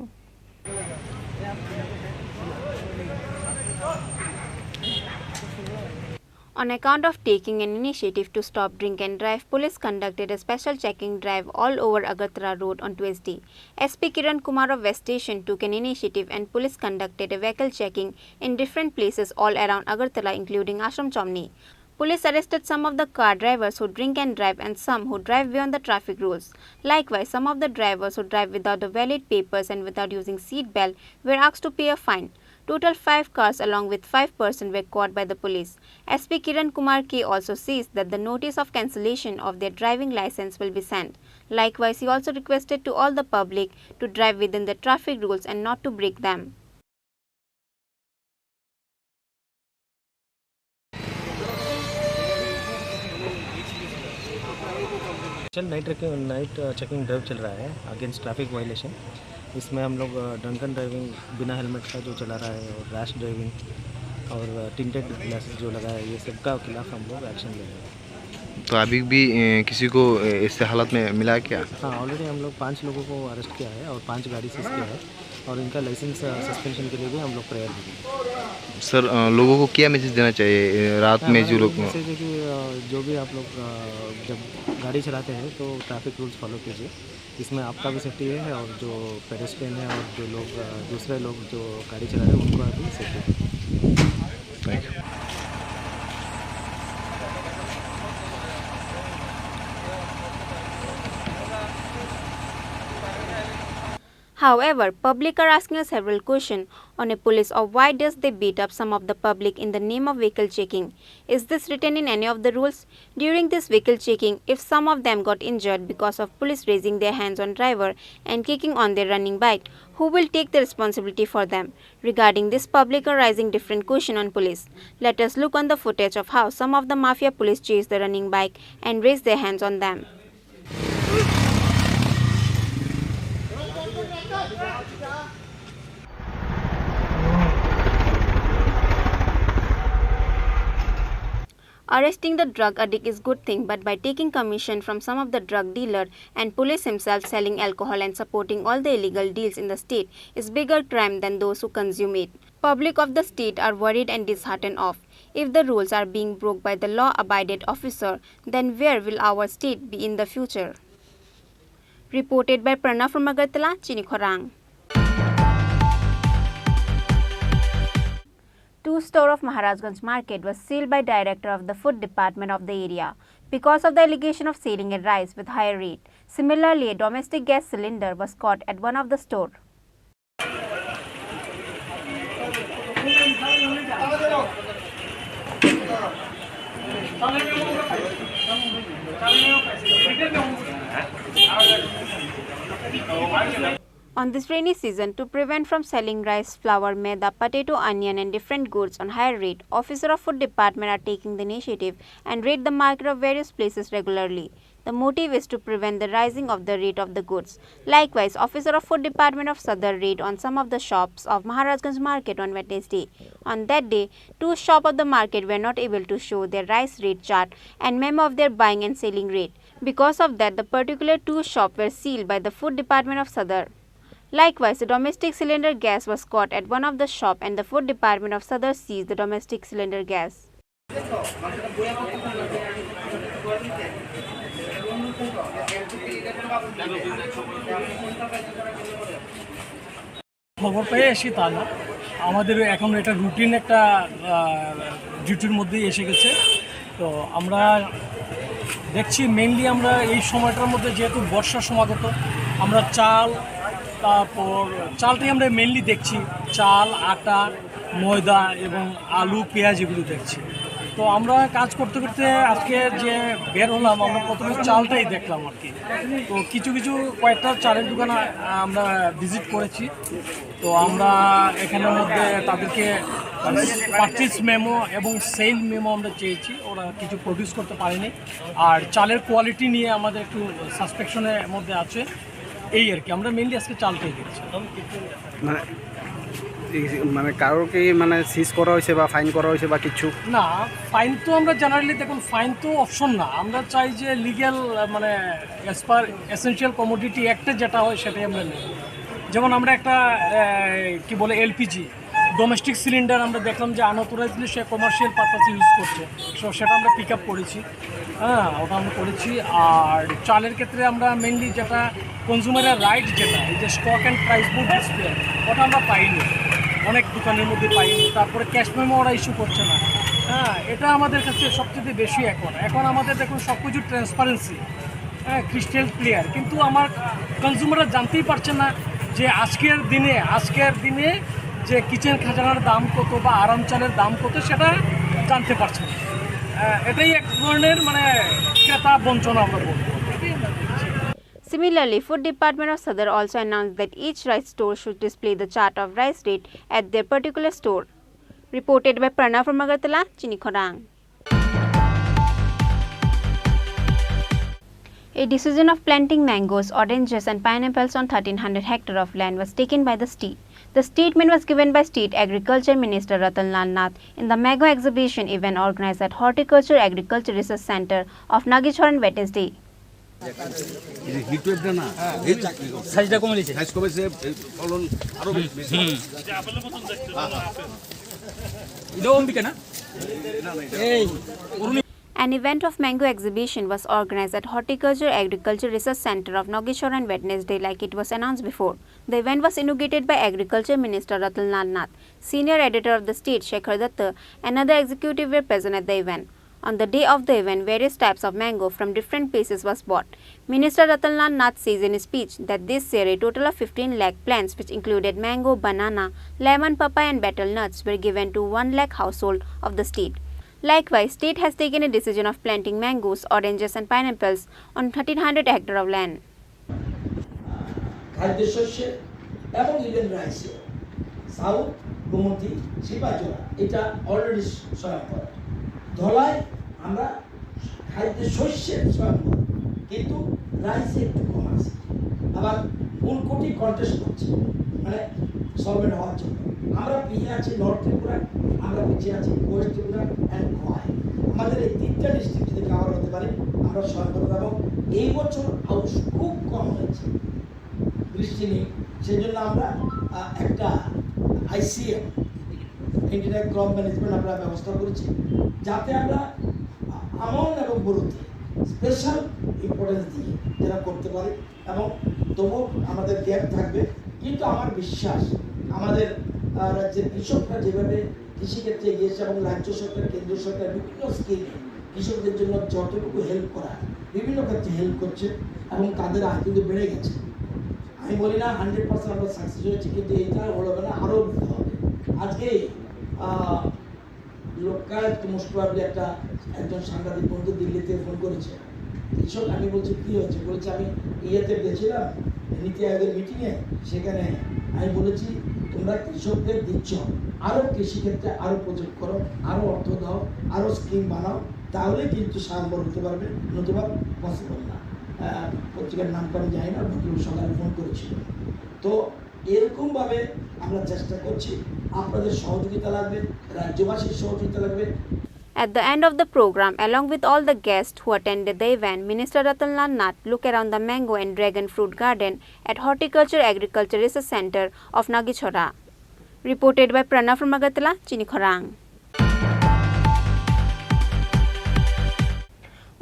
On account of taking an initiative to stop drink and drive, police conducted a special checking drive all over Agartala Road on Tuesday. S P Kiran Kumar of West Station took an initiative and police conducted a vehicle checking in different places all around Agartala, including Ashram Chomni. Police arrested some of the car drivers who drink and drive and some who drive beyond the traffic rules. Likewise, some of the drivers who drive without the valid papers and without using seat belt were asked to pay a fine. Total five cars along with five person were caught by the police. S P Kiran Kumar K also says that the notice of cancellation of their driving license will be sent. Likewise, he also requested to all the public to drive within the traffic rules and not to break them. चल, नाइट रखे, नाइट, अ, checking drive चल रहा है against traffic violation. इसमें हम लोग, अ, drunken driving, बिना हेलमेट का जो चला रहा है, और रैश ड्राइविंग और, अ, टिंटेड ग्लासेस जो लगा है, ये सब का खिलाफ हम लोग एक्शन ले रहे हैं। तो अभी भी, अ, किसी को, अ, ऐसे हालत में मिला है क्या? हाँ, ऑलरेडी हम लोग पाँच लोगों को अरेस्ट किया है और पाँच गाड़ी सीज किया है। और इनका लाइसेंस, अ, सस्पेंशन के लिए भी हम लोग प्रेयर करेंगे। सर, अ, लोगों को क्या मैसेज देना चाहिए, अ, रात में जो लोग मैसेज है कि, अ, जो भी आप लोग, अ, जब गाड़ी चलाते हैं तो ट्रैफिक रूल्स फॉलो कीजिए। इसमें आपका भी सेफ्टी है और जो पेडेस्ट्रियन है और जो लोग, अ, दूसरे लोग जो गाड़ी चला रहे हैं उनको भी सेफ्टी है। Thank you. However, public are asking a several question on a police of why does they beat up some of the public in the name of vehicle checking. Is this written in any of the rules? During this vehicle checking, if some of them got injured because of police raising their hands on driver and kicking on their running bike, who will take the responsibility for them? Regarding this, public are raising different question on police. Let us look on the footage of how some of the mafia police chase the running bike and raise their hands on them. Arresting the drug addict is good thing, but by taking commission from some of the drug dealer and police himself selling alcohol and supporting all the illegal deals in the state is bigger crime than those who consume it. Public of the state are worried and disheartened of. If the rules are being broke by the law-abided officer, then where will our state be in the future? Reported by Pranav from Agartala, Chini Khorang. Two store of Maharajganj market was sealed by director of the food department of the area because of the allegation of selling a rice with higher rate. Similarly, a domestic gas cylinder was caught at one of the store. On this rainy season, to prevent from selling rice, flour, maida, potato, onion and different goods on higher rate, officer of food department are taking the initiative and raid the market of various places regularly. The motive is to prevent the rising of the rate of the goods. Likewise, officer of food department of Sadar raid on some of the shops of Maharajganj market on Wednesday. On that day, two shop of the market were not able to show their rice rate chart and memo of their buying and selling rate. Because of that, the particular two shop were sealed by the food department of Sadar. Likewise, the domestic cylinder gas was caught at one of the shop and the food department of Sadar seized the domestic cylinder gas. খবর পেয়ে এসে তা না, আমাদের এখন এটা রুটিন একটা ডিউটির মধ্যেই এসে গেছে। তো আমরা দেখছি, মেইনলি আমরা এই সময়টার মধ্যে, যেহেতু বর্ষা সমাগত, আমরা চাল, তারপর চালটাই আমরা মেইনলি দেখছি, চাল, আটা, ময়দা এবং আলু, পেঁয়াজ, এগুলো দেখছি। তো আমরা কাজ করতে করতে আজকে যে বের হলাম, আমরা প্রথমে চালটাই দেখলাম আর কি। তো কিছু কিছু কয়েকটা চালের দোকান আ-, আমরা ভিজিট করেছি। তো আমরা এখানের মধ্যে তাদেরকে পারচেজ মেমো এবং সেল মেমো আমরা চেয়েছি, ওরা কিছু প্রডিউস করতে পারেনি। আর চালের কোয়ালিটি নিয়ে আমাদের একটু সাসপেকশনের মধ্যে আছে, এই আর কি। আমরা মেইনলি আজকে চালটাই দেখছি। মানে এই মানে কারোর কি মানে সিজ করা হয়েছে বা ফাইন করা হয়েছে বা কিছু? না, ফাইন তো আমরা জেনারেলি, দেখুন, ফাইন তো অপশন না। আমরা চাই যে লিগ্যাল, মানে, অ্যাজ পার এসেনশিয়াল কমোডিটি অ্যাক্টে যেটা হয় সেটাই আমরা নেই। যেমন আমরা একটা আহ, কি বলে, এলপিজি ডোমেস্টিক সিলিন্ডার আমরা দেখলাম যে আনঅথরাইজলি সে কমার্শিয়াল পারপাসে ইউজ করছে, সো সেটা আমরা পিক আপ করেছি। হ্যাঁ, ওটা আমরা করেছি। আর চালের ক্ষেত্রে আমরা মেইনলি যেটা কনজিউমারের রাইট, যেটা এই যে স্টক অ্যান্ড প্রাইস বুক ডিসপ্লে, ওটা আমরা পাইনি, অনেক দোকানের মধ্যে পাইনি। তারপরে ক্যাশ মেমো ওরা ইস্যু করছে না। হ্যাঁ, এটা আমাদের কাছে সবচেয়ে বেশি। এখন এখন আমাদের, দেখুন, সব কিছু ট্রান্সপারেন্সি, হ্যাঁ, ক্রিস্টাল ক্লিয়ার, কিন্তু আমার কনজিউমাররা জানতেই পারছে না যে আজকের দিনে আজকের দিনে যে কিচেন খাজানার দাম কত বা আরাম চালের দাম কত, সেটা জানতে পারছে না। আহ, এটাই এক ধরনের, মানে, ক্রেতা বঞ্চনা আমরা বলবো। Similarly, Food Department of Sadar also announced that each rice store should display the chart of rice rate at their particular store. Reported by Pranav from Agartala, Chini Khorang. A decision of planting mangoes, oranges and pineapples on thirteen hundred hectare of land was taken by the state. The statement was given by State Agriculture Minister Ratan Lal Nath in the Mango Exhibition event organized at Horticulture Agriculture Research Center of Nagishwar on Wednesday. হিটওয়েভটা না, সাইজটা কমে দিয়েছে। সাইজ কমেছে, এই ফলন আরো বেশি। এটাও অম্বিকা না? এই An event of mango exhibition was organized at Horticulture Agriculture Research Center of Nageshwar on Wednesday, like it was announced before. The event was inaugurated by Agriculture Minister Ratan Lal Nath, Senior Editor of the State Shekhar Datta, and other executive were present at the event. On the day of the event, various types of mango from different places was bought. Minister Ratan Lal Nath says in his speech that this year a total of fifteen lakh plants, which included mango, banana, lemon, papaya and betel nuts, were given to one lakh household of the state. Likewise, state has taken a decision of planting mangoes, oranges and pineapples on thirteen hundred hectare of land. খাদ্যশস্যে এবং ইভেন রাইসে সাউথ গোমতী সিপাহীজলা এটা অলরেডি স্বয়ংবর। ধলাই আমরা খাদ্যশস্যের স্বয়ংবর, কিন্তু রাইসে একটু কম আছে। আবার ঊনকোটি কন্টেস্ট করছে, মানে, সলভেন্ট হওয়ার জন্য। আমরা পিছিয়ে আছি নর্থ ত্রিপুরা, আমরা পিছিয়ে আছি ওয়েস্ট ত্রিপুরা অ্যান্ড খোয়াই। আমাদের এই তিনটা ডিস্ট্রিক্ট যদি কভার হতে পারে, আমরা স্বয়ংবর। এবং এই বছর আউশ খুব কম হয়েছে, বৃষ্টি নেই, সেই জন্য আমরা আহ, একটা আইসিএম, ইন্টিগ্রেটেড ক্রপ ম্যানেজমেন্ট আমরা ব্যবস্থা করেছি, যাতে আমরা আমন এবং বোরোতে স্পেশাল ইম্পর্টেন্স দিয়ে যেটা করতে পারি। এবং তবু আমাদের গ্যাপ থাকবে, কিন্তু আমার বিশ্বাস আমাদের আহ, রাজ্যের কৃষকরা যেভাবে কৃষিক্ষেত্রে এগিয়েছে এবং রাজ্য সরকার, কেন্দ্র সরকার বিভিন্ন স্কিমে কৃষকদের জন্য যতটুকু হেল্প করা, বিভিন্ন ক্ষেত্রে হেল্প করছে এবং তাদের আয় কিন্তু বেড়ে গেছে। আমি বলি না হান্ড্রেড পার্সেন্ট আমরা সাকসেস হয়েছি, কিন্তু এটা হলো না, আরও হতে হবে। আজকে আহ, লোকায়ত মোস্ট প্রবাবলি একটা একজন সাংবাদিক বন্ধু দিল্লি থেকে ফোন করেছে, কৃষক, আমি বলছি কী হয়েছে, বলছে আমি ইয়েতে গেছিলাম, নীতি আয়োগের মিটিংয়ে সেখানে আমি বলেছি, তোমরা কৃষকদের দিচ্ছ, আরও কৃষিক্ষেত্রে আরও প্রজেক্ট করো, আরও অর্থ দাও, আরও স্কিম বানাও, তাহলে কিন্তু স্বয়ম্বর হতে পারবে, নতুবা পসিবল না। আহ, পত্রিকার নাম তো আমি জানি না, ভদ্রলোক সকালে ফোন করেছিল। তো এরকমভাবে আমরা চেষ্টা করছি আপনাদের সহযোগিতা লাগবে, রাজ্যবাসীর সহযোগিতা লাগবে। At the end of the program, along with all the guests who attended the event, Minister Ratan Lal Nath looked around the mango and dragon fruit garden at Horticulture Agriculture Research Center of Nagichora. Reported by Pranav from Agartala, Chini Khorang.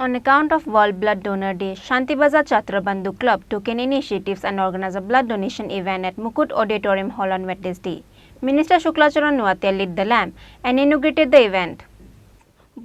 On account of World Blood Donor Day, Shanti Bazar Chhatra Bandhu Club took an initiatives and organized a blood donation event at Mukut Auditorium Hall on Wednesday. Minister Shukla Charan Noatia lit the lamp and inaugurated the event.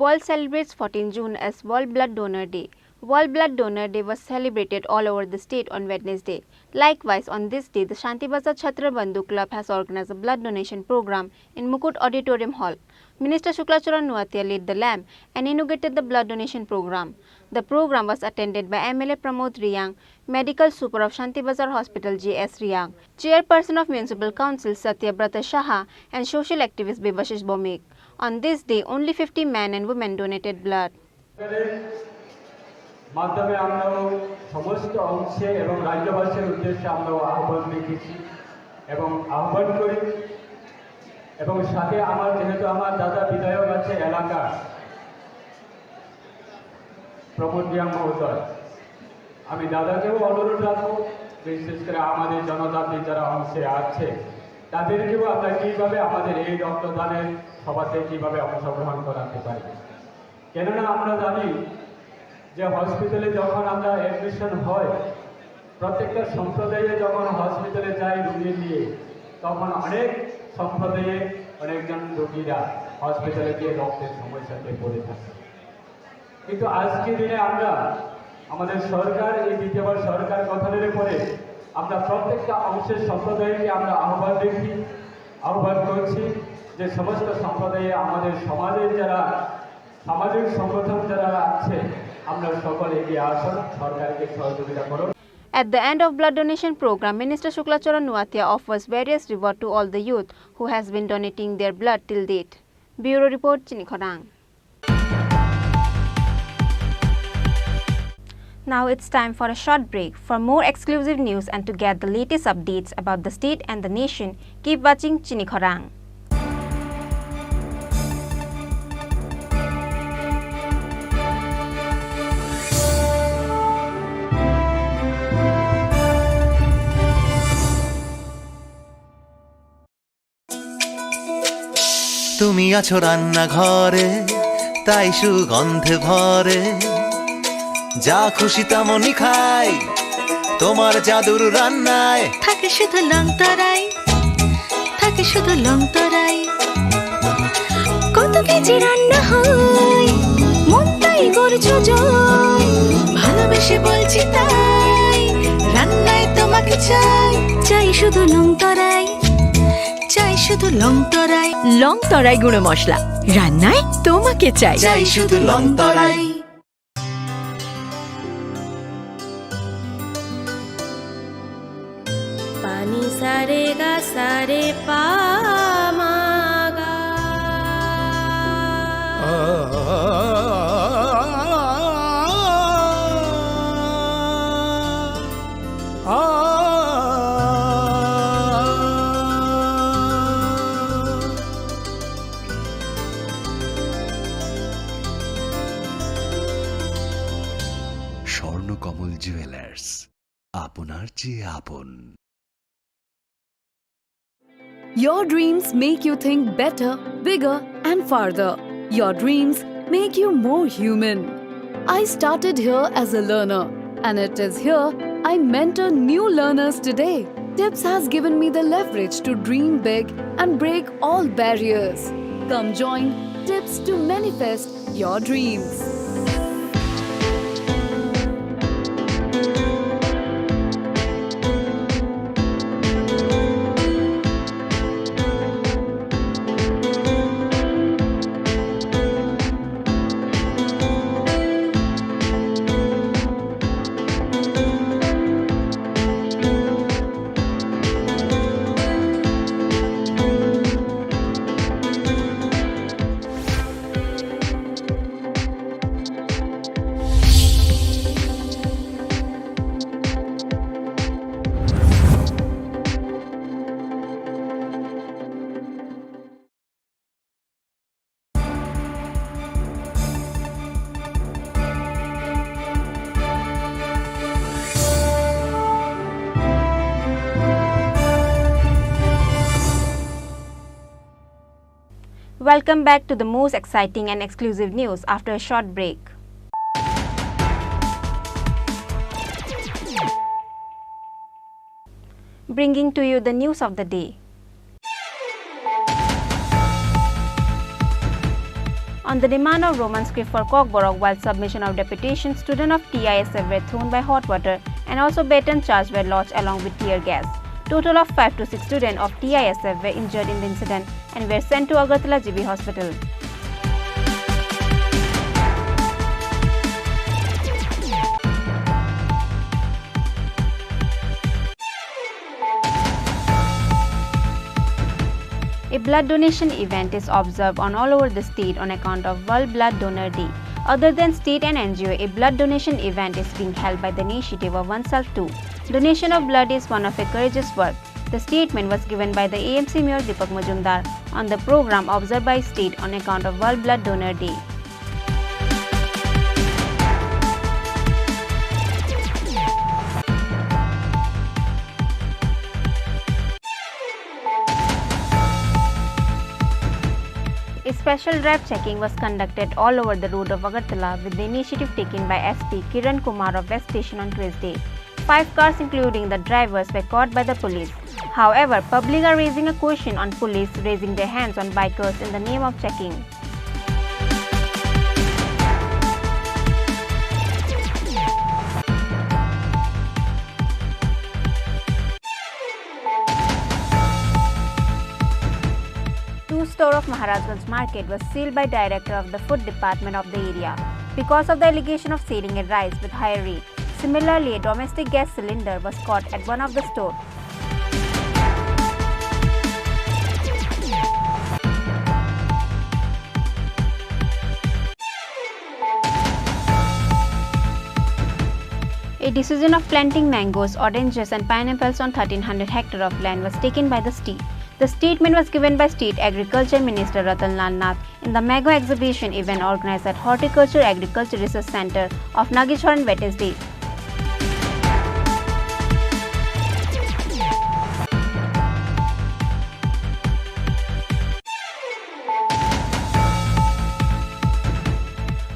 World celebrates fourteen June as World Blood Donor Day. World Blood Donor Day was celebrated all over the state on Wednesday. Likewise, on this day, the Shanti Bazar Chhatra Bandhu Club has organized a blood donation program in Mukut Auditorium Hall. Minister Shukla Charan Noatia lit the lamp and inaugurated the blood donation program. The program was attended by M L A Pramod Reang, Medical Super of Shanti Bazar Hospital J S Reang, Chairperson of Municipal Council Satya Brata Saha, and social activist Bebashish Bomik. On this day, only fifty men and women donated blood. সরকারের মাধ্যমে আমরাও সমস্ত অংশে এবং রাজ্যবাসীর উদ্দেশ্যে আমরাও আহ্বান রেখেছি এবং আহ্বান করি। এবং সাথে আমার, যেহেতু আমার দাদা বিধায়ক আছে এলাকার, প্রমোদ রিয়াং মহোদয়, আমি দাদাকেও অনুরোধ রাখবো, বিশেষ করে আমাদের জনজাতি যারা অংশে আছে, তাদেরকেও আমরা কিভাবে আমাদের এই রক্তদানের সভাতে কিভাবে অংশগ্রহণ করাতে পারি। কেননা আমরা জানি যে হসপিটালে যখন আমরা অ্যাডমিশন হয়, প্রত্যেকটা সম্প্রদায়ে যখন হসপিটালে যায় রুগী নিয়ে, তখন অনেক সম্প্রদায়ে অনেকজন রুগীরা হসপিটালে গিয়ে রক্তের সমস্যাতে পড়ে থাকে। কিন্তু আজকের দিনে আমরা, আমাদের সরকার, এই দ্বিতীয়বার সরকার গঠনের পরে আমরা প্রত্যেকটা অংশের সম্প্রদায়কে আমরা আহ্বান রেখি, আহ্বান করছি যে সমস্ত সম্প্রদায়ে আমাদের সমাজের যারা সামাজিক সংগঠন যারা আছে, আমরা সকলে এগিয়ে আসুন, সরকারকে সহযোগিতা করুন। At the end of blood donation program, Minister Shukla Charan Noatia offers various reward to all the youth who has been donating their blood till date. Bureau report, Chini Khorang. Now it's time for a short break. For more exclusive news and to get the latest updates about the state and the nation, keep watching Chini Khorang. তুমি আছো রান্নাঘরে, তাই সুগন্ধে ভরে। যা খুশি তেমনই খাই, তোমার জাদুর রান্নায়। থাকে শুধু লং তরাই, থাকে শুধু লং তরাই। কত কেজি রান্না হয়, মনটাই করছো জয়। ভালোবেসে বলছি তাই, রান্নায় তোমাকে চাই। চাই শুধু লং তরাই, চাই শুধু লং তরাই। লং তরাই গুঁড়ো মশলা, রান্নায় তোমাকে চাই। চাই শুধু Longtharai. Pani sa re ga sa re pa ma ga. Swarnakamal jewellers, আপনার চেয়ে আপন। Your dreams make you think better, bigger, and farther. Your dreams make you more human. I started here as a learner, and it is here I mentor new learners today. Tips has given me the leverage to dream big and break all barriers. Come join Tips to manifest your dreams. Welcome back to the most exciting and exclusive news after a short break. Bringing to you the news of the day. On the demand of Roman script for Kokborok while submission of deputation, student of T I S F were thrown by hot water and also baton charge were launched along with tear gas. Total of five to six students of T I S F were injured in the incident and were sent to Agartala G B Hospital. A blood donation event is observed on all over the state on account of World Blood Donor Day. Other than state and N G O, a blood donation event is being held by the initiative of Oneself Too. Donation of blood is one of a courageous work. The statement was given by the A M C Mayor Deepak Majumdar on the program observed by state on account of World Blood Donor Day. A special drive checking was conducted all over the road of Agartala with the initiative taken by S P Kiran Kumar of West Station on Tuesday. Five cars, including the drivers, were caught by the police. However, public are raising a question on police raising their hands on bikers in the name of checking. Two store of Maharajganj market was sealed by director of the food department of the area because of the allegation of selling a rice with higher rate. Similarly, a domestic gas cylinder was caught at one of the store. A decision of planting mangoes, oranges and pineapples on thirteen hundred hectare of land was taken by the state. The statement was given by State Agriculture Minister Ratan Lal Nath in the mega exhibition event organized at Horticulture Agriculture Research Center of Nagichhar on Wednesday.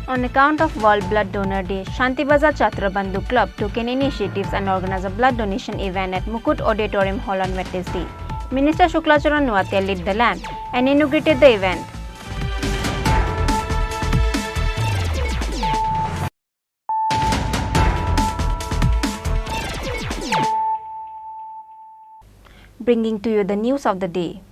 On account of World Blood Donor Day, Shanti Bazar Chhatra Bandhu Club took an initiatives and organized a blood donation event at Mukut Auditorium Hall on Wednesday. Minister Shukla Charan Noatia lit the lamp and inaugurated the event. Bringing to you the news of the day.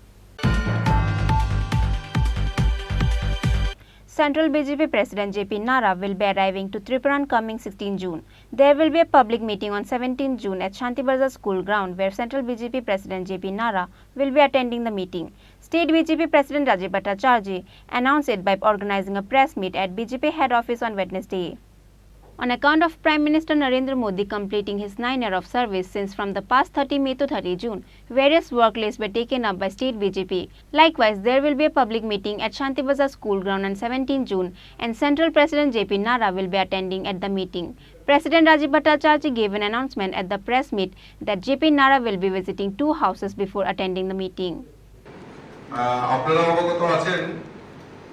Central B J P President J P Nadda will be arriving to Tripura on coming sixteen June. There will be a public meeting on seventeen June at Shanti Bazar School Ground, where Central B J P President J P Nadda will be attending the meeting. State B J P President Rajiv Bhattacharjee announced it by organizing a press meet at B J P head office on Wednesday. On account of Prime Minister Narendra Modi completing his nine year of service since from the past thirty May to thirty June, various work lists were taken up by state B J P. Likewise, there will be a public meeting at Shanti Bazar School Ground on seventeen June, and Central President J P Nadda will be attending at the meeting. President Rajiv Bhattacharjee gave an announcement at the press meet that J P Nadda will be visiting two houses before attending the meeting. আহ, আপনারা অবগত আছেন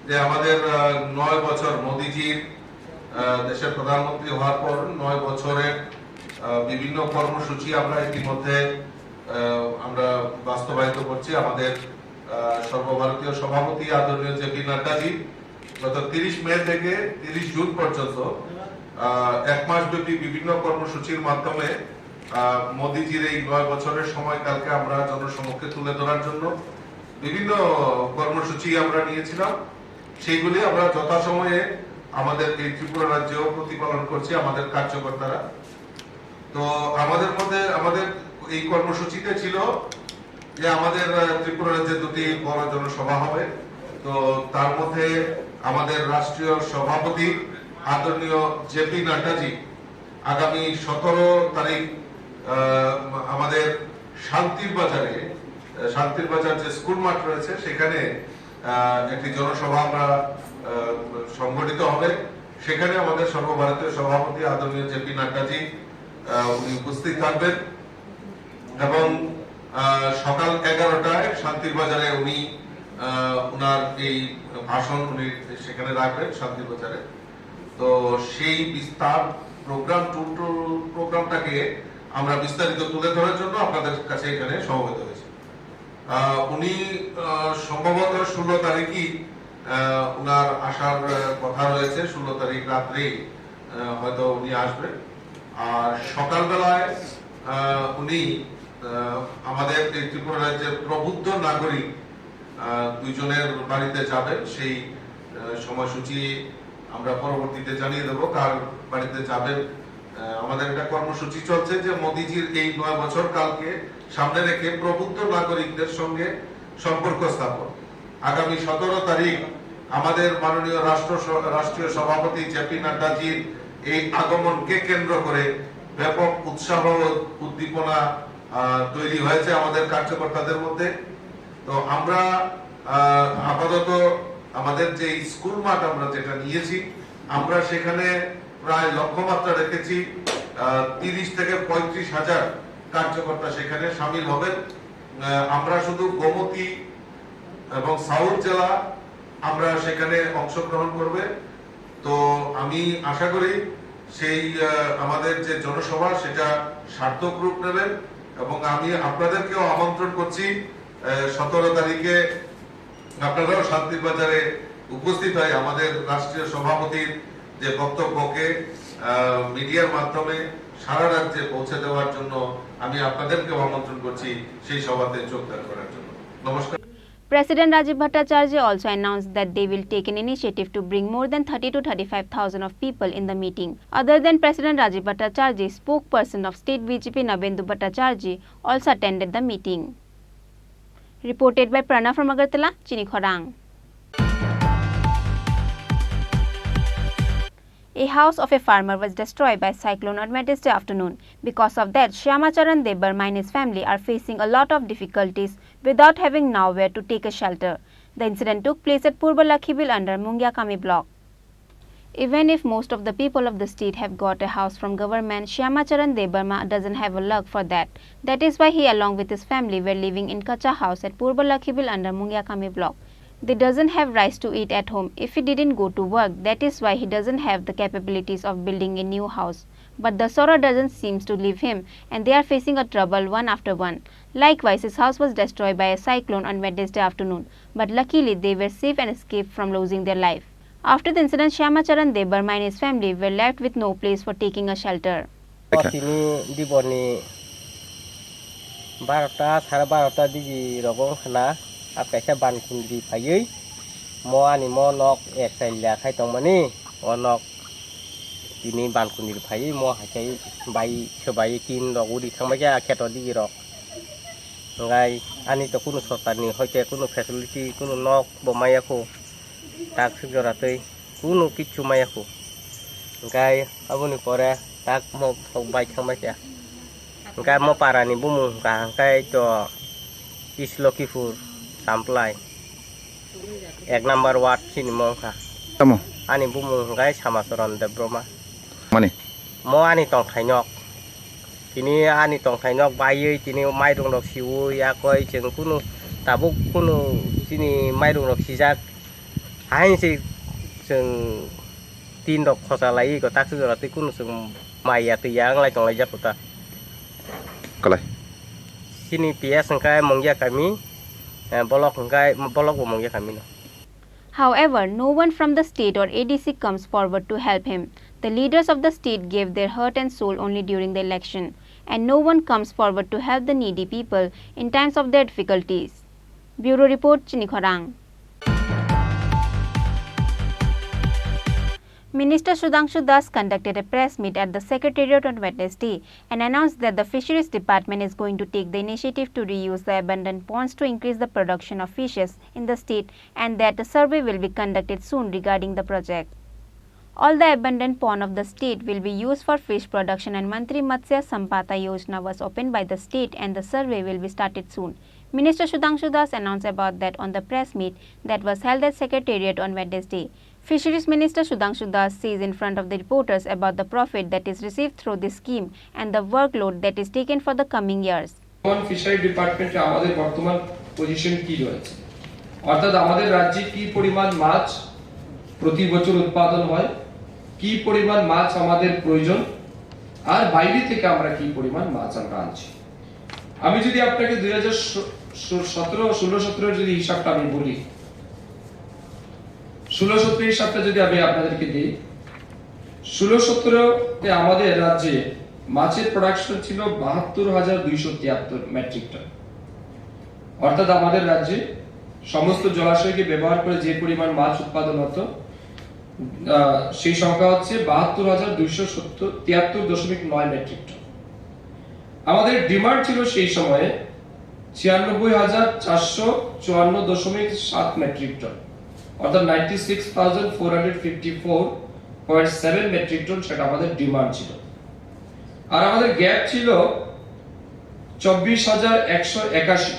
যে আমাদের, আহ, নয় বছর মোদিজির, আহ, দেশের প্রধানমন্ত্রী হওয়ার পর নয় বছরের, আহ, বিভিন্ন কর্মসূচি আমরা ইতিমধ্যে, আহ, আমরা বাস্তবায়িত করছি। আমাদের, আহ, সর্বভারতীয় সভাপতি আদরণীয় জে পি নাড্ডাজি গত তিরিশ মে থেকে তিরিশ জুন পর্যন্ত, আহ, এক মাস ব্যাপী বিভিন্ন কর্মসূচির মাধ্যমে, আহ, মোদিজির এই নয় বছরের সময়কালকে আমরা জনসমক্ষে তুলে ধরার জন্য বিভিন্ন কর্মসূচি আমরা নিয়েছিলাম। সেইগুলি আমরা যথাসময়ে আমাদের এই ত্রিপুরা রাজ্যেও প্রতিপালন করছি আমাদের কার্যকর্তারা। তো আমাদের মধ্যে, আমাদের এই কর্মসূচিতে ছিল যে আমাদের, আহ, ত্রিপুরা রাজ্যে দুটি বড় জনসভা হবে। তো তার মধ্যে আমাদের রাষ্ট্রীয় সভাপতি আদরণীয় জে পি নাড্ডাজি আগামী সতেরো তারিখ, আহ, আমাদের শান্তির বাজারে, আহ, শান্তির বাজার যে স্কুল মাঠ রয়েছে সেখানে, আহ, একটি জনসভা আমরা, আহ, সংগঠিত হবে। সেখানে আমাদের সর্বভারতীয় সভাপতি আদরণীয় জে পি নাড্ডাজি, আহ, উনি উপস্থিত থাকবেন এবং, আহ, সকাল এগারোটায় শান্তির বাজারে উনি, আহ, ওনার এই ভাষণ উনি সেখানে রাখবেন শান্তিবাজারে। তো সেই বিস্তার প্রোগ্রাম, ট্যুর, ট্যুর প্রোগ্রামটাকে আমরা বিস্তারিত তুলে ধরার জন্য আপনাদের কাছে এখানে সমবেত হয়েছি। আহ, উনি, আহ, সম্ভবত ষোলো তারিখই, আহ, ওনার আসার, আহ, কথা রয়েছে, ষোলো তারিখ রাত্রেই, আহ, হয়তো উনি আসবেন। আর সকালবেলায়, আহ, উনি, আহ, আমাদের এই ত্রিপুরা রাজ্যের প্রবুদ্ধ নাগরিক, আহ, দুইজনের বাড়িতে যাবেন। সেই, আহ, সময়সূচি আমরা পরবর্তীতে জানিয়ে দেব, কার বাড়িতে যাবেন। আহ, আমাদের একটা কর্মসূচি চলছে যে মোদিজির এই নয় বছর কালকে সামনে রেখে প্রবুদ্ধ নাগরিকদের সঙ্গে সম্পর্ক স্থাপন। আগামী সতেরো তারিখ আমাদের মাননীয় রাষ্ট্র স-, রাষ্ট্রীয় সভাপতি জেপি নাড্ডাজির এই আগমনকে কেন্দ্র করে ব্যাপক উৎসাহ ও উদ্দীপনা, আহ, তৈরি হয়েছে আমাদের কার্যকর্তাদের মধ্যে। তো আমরা, আহ, আপাতত আমাদের যে স্কুল মাঠ আমরা যেটা নিয়েছি, আমরা সেখানে প্রায় লক্ষ্যমাত্রা রেখেছি, আহ, তিরিশ থেকে পঁয়ত্রিশ হাজার কার্যকর্তা সেখানে সামিল হবেন। আহ, আমরা শুধু গোমতী এবং সাউথ জেলা আমরা সেখানে অংশগ্রহণ করবে। তো আমি আশা করি সেই, আহ, আমাদের যে জনসভা সেটা সার্থক রূপ নেবে এবং আমি আপনাদেরকেও আমন্ত্রণ করছি, আহ, সতেরো তারিখে আপনারাও শান্তির বাজারে উপস্থিত হয়ে আমাদের রাষ্ট্রীয় সভাপতির যে বক্তব্যকে, আহ, মিডিয়ার মাধ্যমে সারা রাজ্যে পৌঁছে দেওয়ার জন্য আমি আপনাদেরকেও আমন্ত্রণ করছি সেই সভাতে যোগদান করার জন্য। নমস্কার। President Rajiv Bhattacharjee also announced that they will take an initiative to bring more than thirty to thirty-five thousand of people in the meeting. Other than President Rajiv Bhattacharjee, spokesperson of state B J P Nabendu Bhattacharjee also attended the meeting. Reported by Pranav from Agartala, Chini Khorang. A house of a farmer was destroyed by cyclone on Wednesday afternoon. Because of that, Shyama Charan Debbarma and his family are facing a lot of difficulties without having nowhere to take a shelter. The incident took place at Purba Lakhiville under Mungiakami block. Even if most of the people of the state have got a house from government, Shyama Charan Debbarma doesn't have a luck for that. That is why he along with his family were living in kacha house at Purba Lakhiville under Mungiakami block. They doesn't have rice to eat at home if he didn't go to work. That is why he doesn't have the capabilities of building a new house. But the sorrow doesn't seems to leave him and they are facing a trouble one after one. Likewise, his house was destroyed by a cyclone on Wednesday afternoon, but luckily they were safe and escaped from losing their life. After the incident, Shyama Charan Debbarma and his family were left with no place for taking a shelter. Tini diborni barota, sare barota digi rogo wngkha na, ap kaisa ban kundri phaiwi mo ani mo nok ek sailya khai tongmani, o nok tini ban kundri phaiwi mo hai khai bai swbai tin rok uri thangbai khe kheto digi rok. Hwnkhai ani to kunu sorkarni hoite kunu facility, kunu nok bo maya kho, tak sik jora twi kunu kichu maya kho. Hwnkhai aboni pore tak mo sok bai thangbai kha. Hwnkhai mo parani bumung hwnka hwnkhai to East Lokhipur, Samplai, ek number ward chini mo wngkha. Tamo? Ani bumung hwnkhai Samacharan Debbarma. Mani? Mo ani tongthai nok. Tini ani tongthai nok baiwi tini mairung rok siwi yakoi chwng kunu tabuk kunu chini mairung rok sijak. Hain se chwng tin rok khosa lai ko tak jora tei kunu chwng mai ya twi ya wng lai tong lai jak kota. Kalai. Chini P S hwnkhe Mungya kami, eh, bolok hwnkhe bolok bo Mungya kami no. However, no one from the state or A D C comes forward to help him. The leaders of the state gave their heart and soul only during the election, and no one comes forward to help the needy people in times of their difficulties. Bureau report, Chini Khorang. Minister Sudhanshu Das conducted a press meet at the Secretariat on Wednesday and announced that the Fisheries Department is going to take the initiative to reuse the abandoned ponds to increase the production of fishes in the state and that a survey will be conducted soon regarding the project. All the abandoned pond of the state will be used for fish production and Mantri Matsya Sampada Yojana was opened by the state and the survey will be started soon. Minister Sudhanshu Das announced about that on the press meet that was held at Secretariat on Wednesday. Fisheries Minister Sudhanshu Das says in front of the reporters about the profit that is received through this scheme and the workload that is taken for the coming years. বর্তমান ফিশারি ডিপার্টমেন্টে আমাদের বর্তমান পজিশন কি রয়েছে? অর্থাৎ আমাদের রাজ্যে কি পরিমাণ মাছ প্রতি বছর উৎপাদন হয়, কি পরিমাণ মাছ আমাদের প্রয়োজন, আর বাইরে থেকে আমরা কি পরিমাণ মাছ আমরা আনছি। আমি যদি আপনাকে দুই হাজার সতেরো, ষোলো সতেরোর যদি হিসাবটা আমি বলি, ষোলো সতেরো হিসাবটা যদি আমি আপনাদেরকে দিই, ষোলো সতেরোতে আমাদের রাজ্যে মাছের প্রোডাকশন ছিল বাহাত্তর হাজার দুইশো তিয়াত্তর মেট্রিক টন। অর্থাৎ আমাদের রাজ্যে সমস্ত জলাশয়কে ব্যবহার করে যে পরিমাণ মাছ উৎপাদন হতো, আহ, সেই সংখ্যা হচ্ছে বাহাত্তর হাজার দুইশো সত্তর তিয়াত্তর দশমিক নয় মেট্রিক টন। আমাদের ডিমান্ড ছিল সেই সময়ে ছিয়ানব্বই হাজার চারশো চুয়ান্ন দশমিক সাত মেট্রিক টন, অর্থাৎ ninety six thousand four hundred fifty four point seven metric ton, সেটা আমাদের ডিমান্ড ছিল। আর আমাদের গ্যাপ ছিল চব্বিশ হাজার একশো একাশি,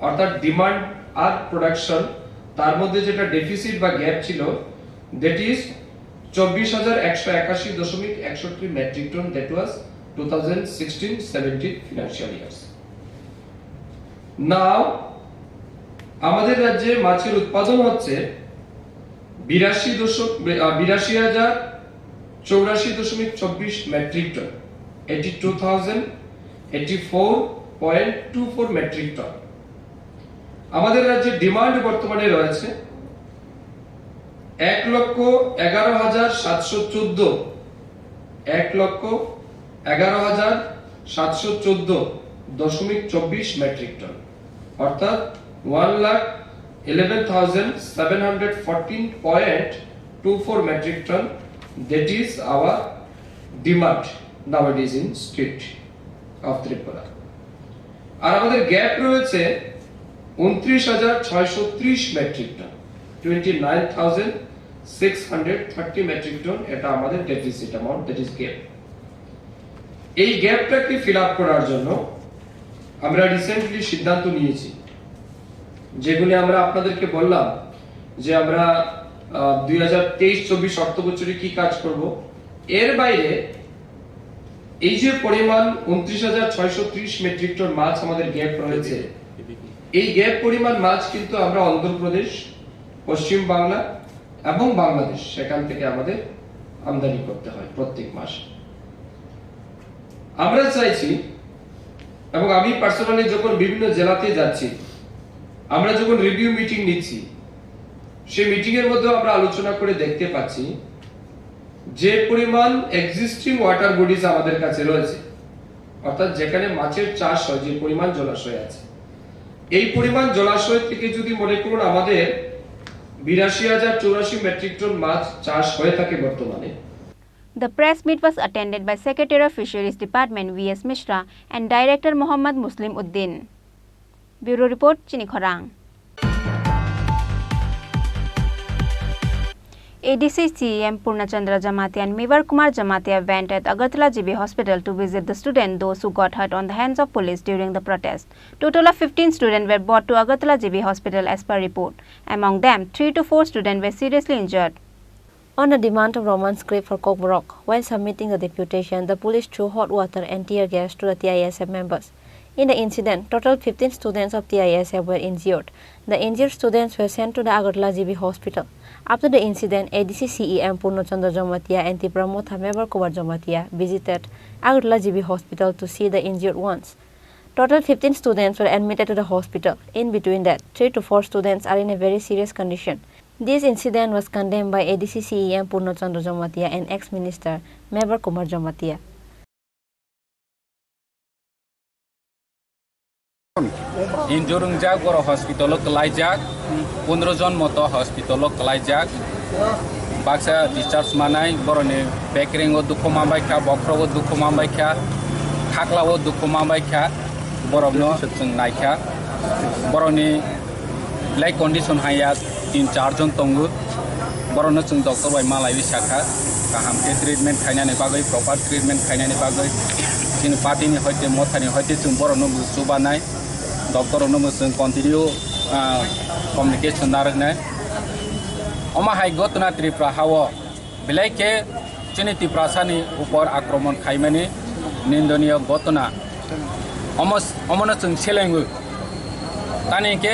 অর্থাৎ ডিমান্ড আর প্রোডাকশন, তার মধ্যে যেটা ডেফিসিট বা গ্যাপ ছিল, দ্যাট ইজ চব্বিশ হাজার একশো একাশি দশমিক একষট্টি metric ton, that was two thousand sixteen seventeen financial years. Now, আমাদের রাজ্যে মাছের উৎপাদন হচ্ছে বিরাশি দশক, আহ, বিরাশি হাজার চৌরাশি দশমিক চব্বিশ metric ton, eighty two thousand eighty four point two four metric ton. আমাদের রাজ্যে ডিমান্ড বর্তমানে রয়েছে এক লক্ষ এগারো হাজার সাতশো চোদ্দ, এক লক্ষ এগারো হাজার সাতশো চোদ্দ দশমিক চব্বিশ মেট্রিক টন, অর্থাৎ one lakh eleven thousand seven hundred fourteen point two four metric ton, that is our demand nowadays in state of Tripura. আর আমাদের গ্যাপ রয়েছে উনত্রিশ হাজার ছয়শো ত্রিশ metric ton, twenty nine thousand six hundred thirty metric ton, এটা আমাদের deficit amount, that is gap. এই গ্যাপটাকে ফিল আপ করার জন্য আমরা রিসেন্টলি সিদ্ধান্ত নিয়েছি, যেগুলি আমরা আপনাদেরকে বললাম যে আমরা দুই হাজার তেইশ চব্বিশ অর্থ বছরে কি কাজ করব। এর বাইরে এই যে পরিমাণ উনত্রিশ হাজার ছয়শো ত্রিশ মেট্রিক টন মাছ আমাদের গ্যাপ রয়েছে, এই গ্যাপ পরিমাণ মাছ কিন্তু আমরা অন্ধ্রপ্রদেশ, পশ্চিম বাংলা এবং বাংলাদেশ, সেখান থেকে আমাদের আমদানি করতে হয় প্রত্যেক মাসে। আমরা চাইছি, এবং আমি পার্সোনালি যখন বিভিন্ন জেলাতে যাচ্ছি, আমরা যখন রিভিউ মিটিং নিচ্ছি, সেই মিটিং এর মধ্যে আমরা আলোচনা করে দেখতে পাচ্ছি যে পরিমাণ এক্সিস্টিং ওয়াটার বডিজ আমাদের কাছে রয়েছে, অর্থাৎ যেখানে মাছের চাষ হয়, যে পরিমাণ জলাশয় আছে, এই পরিমাণ জলাশয় থেকে যদি মনে করুন আমাদের বিরাশি হাজার চৌরাশি মেট্রিক টন মাছ চাষ হয়ে থাকে বর্তমানে, The press meet was attended by Secretary of Fisheries Department V S Mishra and Director Mohammad Muslim Uddin. Bureau Report, Chini Khorang. A D C C E M Purna Chandra Jamatia and Mevar Kumar Jamatia went at Agartala G B Hospital to visit the student, those who got hurt on the hands of police during the protest. Total of fifteen students were brought to Agartala G B Hospital as per report. Among them, three to four students were seriously injured. On the demand of Roman script for Kokborok, while submitting the deputation, the police threw hot water and tear gas to the T I S F members. In the incident, total fifteen students of T I S F were injured. The injured students were sent to the Agartala G B hospital. After the incident, A D C C E M Purna Chandra Jamatia and Tipra Motha member Kumar Jamatia visited Agartala G B hospital to see the injured ones. Total fifteen students were admitted to the hospital. In between that, three to four students are in a very serious condition. This incident was condemned by A D C C E M Purna Chandra Jamatia and ex-minister Mevar Kumar Jamatia. Injure wngjak, borok hospital o kwlaijak, pondro jon moto hospital o kwlaijak, baksa discharge manai, borokni bekreng o dukhu manbaikha, bokhorok o dukhu manbaikha, khakla o dukhu manbaikha, borokno chwng naikha, borokni belai condition haiya tin char jon tongo. Borokno chwng doctor bai malaiwi sakha, kaham khe treatment khainani bagwi, proper treatment khainani bagwi. Chini party ni hoite, mothani hoite chwng borokno bo chubanai, doctor rokno bo chwng continue communication narwknai. Omo hai gotona Tripura hao belai khe chini Tiprasani upor akromon khaimani nindoniyo gotona. Omo, omono chwng selengwi. Tani hwnkhe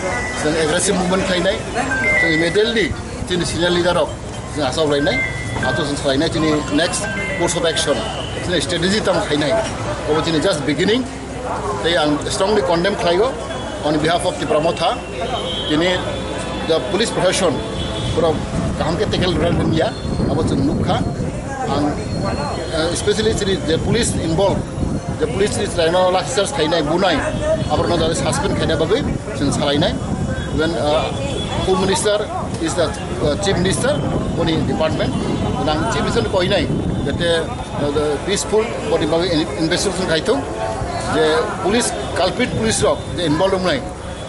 Chwng aggressive movement khlainai, chwng immediately chini senior leader rok chwng achuk lainai, achuk chwng salainai chini next course of action, chini strategy tamo khlainai. Obo chini just beginning, tei ang strongly condemn khlaio on behalf of Tipra Motha. Tini the police profession pura kaham khe tackle rwna nangya, abo chwng nukha. Ang, eh, especially chini je police involved, je police ni chwraino lathi charge khainai, bunai, aborokno jate suspend khaina bagwi chwng salainai. Even, uh, Home Minister is the, uh, Chief Minister, boni department. Ang Chief Minister ni koinai, jate, uh, the peaceful boni bagwi in-, investigation khaithung, je police, culprit police rok je involved wngnai,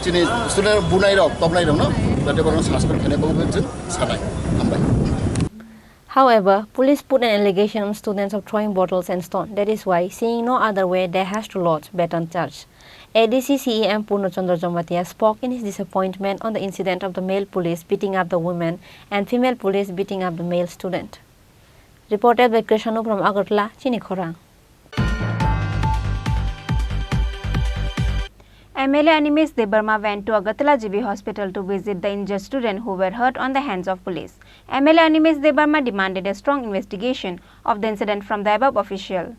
chini student bunai rok, topnai rokno, jate borokno suspend khaina bagwi chwng sanai. Hambai. However, police put an allegation on students of throwing bottles and stone. That is why, seeing no other way, they has to lodge baton charge. A D C C E M Purno Chandra Jamatia spoke in his disappointment on the incident of the male police beating up the women and female police beating up the male student. Reported by Krishanu from Agartala, Chini Khorang. M L A Animesh Debbarma went to Agartala G B Hospital to visit the injured students who were hurt on the hands of police. M L A Animesh Debbarma demanded a strong investigation of the incident from the above official.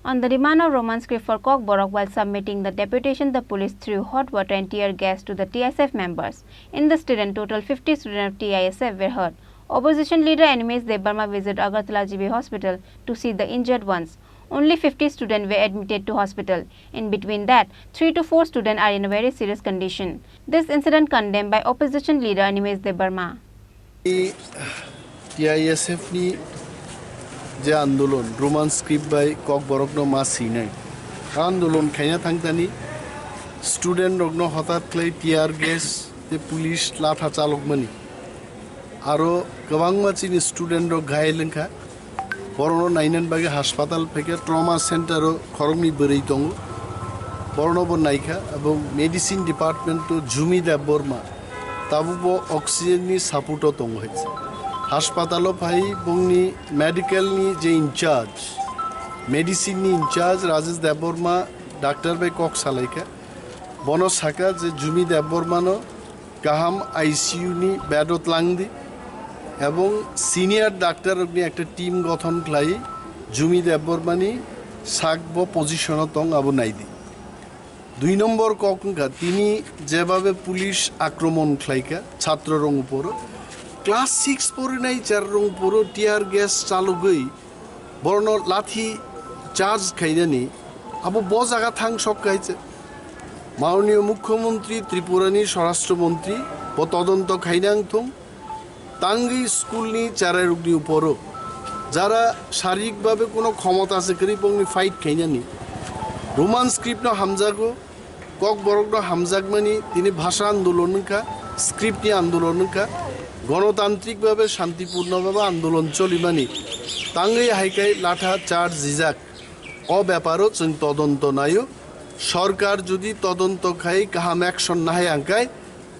On the demand of Roman script for Kokborok, while submitting the deputation, the police threw hot water and tear gas to the T S F members. In the incident, total fifty students of T I S F were hurt. Opposition leader Animesh Debbarma visited Agartala G B Hospital to see the injured ones. Only fifty students were admitted to hospital. In between that, three to four students are in a very serious condition. This incident condemned by opposition leader Animesh Debbarma. T I S F ni je andolon, Roman script bai Kokborok no ma swinai. Andolon khaina thangtani student rok no hotat khlai tear gas tei police latha chalokmani. Aro kwbangma chini student rok ghayal wngkha. Borokno nainani bagwi haspatal phaikha, trauma center o khoroknwi bwrwi tongo. Borokno bo naikha, abo medicine department o Jumi Debbarma. Tabukbo oxygen ni support o tongo hai. Haspatal o phai bongni medical ni je in charge, medicine ni in charge Rajesh Debbarma doctor bai kok salaikha. Bono saka je Jumi Debbarma no kaham I C U ni bed o tlangdi ebong senior doctor rokni ekta team gothon khlai Jumi Debbarmani sak bo position o tong abo naidi. Dui nombor kok wngkha tini jebabe police akromon khlaikha chhatro rong uporo, class six porinai char rong uporo tear gas chalugwi borokno lathi charge khainani abo bo jaga thang sok kaiche. Mananiya Mukhyamantri Tripurani Swarashtra Mantri bo todonto khainang thung. Tangwi school ni cherai rokni uporo jara sharirikbabe kuno khomota se kwrwi bongni fight khainani. Roman script no hamjago. Kokborok no hamjakmani tini bhasha andolon wngkha, script ni andolon wngkha, gonotantrik babe, shantipurno babe andolon cholimani tangwi hai khe latha charge rijak. O beparo chwng todonto naio. Sorkar jodi todonto khai kaham action nahai angkai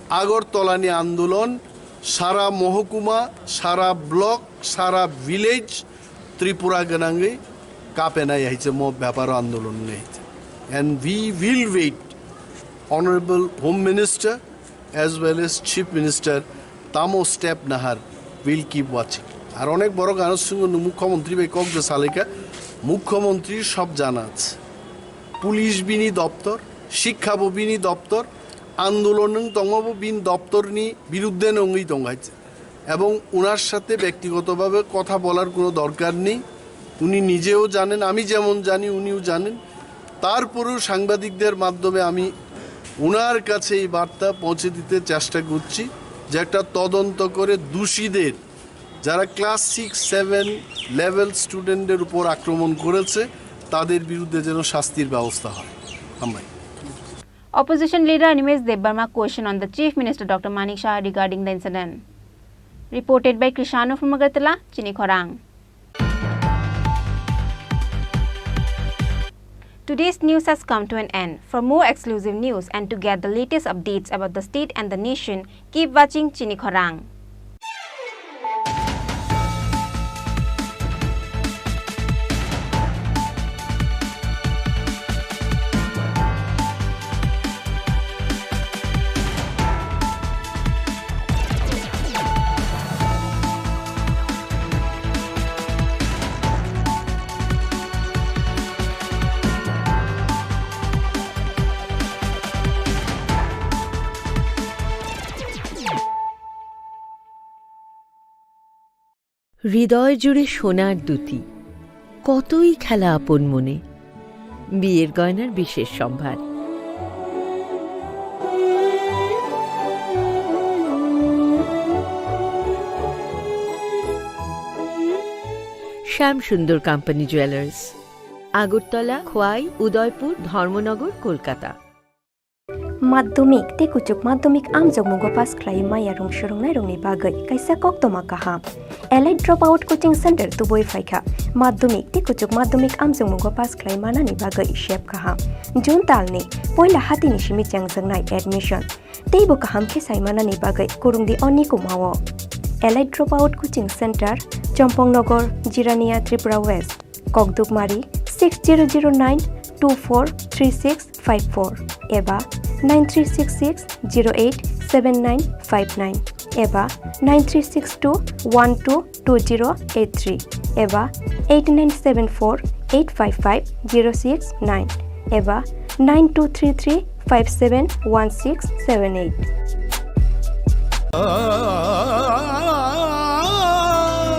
Agartala ni andolon sara mohokuma, sara block, sara village Tripura gwnangwi kapenai hai se mo beparo andolon wngwi hai se. And we will wait, Honorable Home Minister as well as Chief Minister tamo step nahar, we'll keep watching. Ar onek borok ano swngo, nung Mukhyamantri bai kok de salaikha, Mukhyamantri sob jana ache. Police bini doptor, Shikkha bo bini doptor, andolon wng tongma bo bini doptor ni birudde no wngwi tong hai se. এবং ওনার সাথে ব্যক্তিগতভাবে কথা বলার কোনো দরকার নেই। উনি নিজেও জানেন, আমি যেমন জানি, উনিও জানেন। তারপরেও সাংবাদিকদের মাধ্যমে আমি ওনার কাছে এই বার্তা পৌঁছে দিতে চেষ্টা করছি যে একটা তদন্ত করে দোষীদের, যারা ক্লাস সিক্স, সেভেন লেভেল স্টুডেন্টদের উপর আক্রমণ করেছে, তাদের বিরুদ্ধে যেন শাস্তির ব্যবস্থা হয়। হামবাই। Opposition leader Animesh Debbarma question on the Chief Minister Doctor Manik Saha regarding the incident. Reported by Krishanu from Agartala, Chini Khorang. Today's news has come to an end. For more exclusive news and to get the latest updates about the state and the nation, keep watching Chini Khorang. হৃদয় জুড়ে সোনার দ্যুতি, কতই খেলা আপন মনে। বিয়ের গয়নার বিশেষ সম্ভার। শ্যাম সুন্দর কোম্পানি জুয়েলার্স, আগরতলা, খোয়াই, উদয়পুর, ধর্মনগর, Kolkata. Madhyamik tei kuchuk madhyamik amjokmungo pass khlai maya rung swrwngnairokni bagwi kaisa koktwma kaham. Elite Dropout Coaching Center tubui phaikha. Madhyamik tei kuchuk madhyamik amjokmungo pass khlai manani bagwi sep kaham. June talni poila hatini simi chengjaknai admission. Teibo kaham khe sai manani bagwi kwrwngdi o nikumao. Elite Dropout Coaching Center, Chompong Nogor, Jirania, Tripura West. Kokdukmari six zero zero nine two four three six five four eba nine three six six zero eight seven nine five nine eba nine three six two one two two zero eight three eba eight nine seven four eight five five zero six nine eba nine two three three five seven one six seven eight.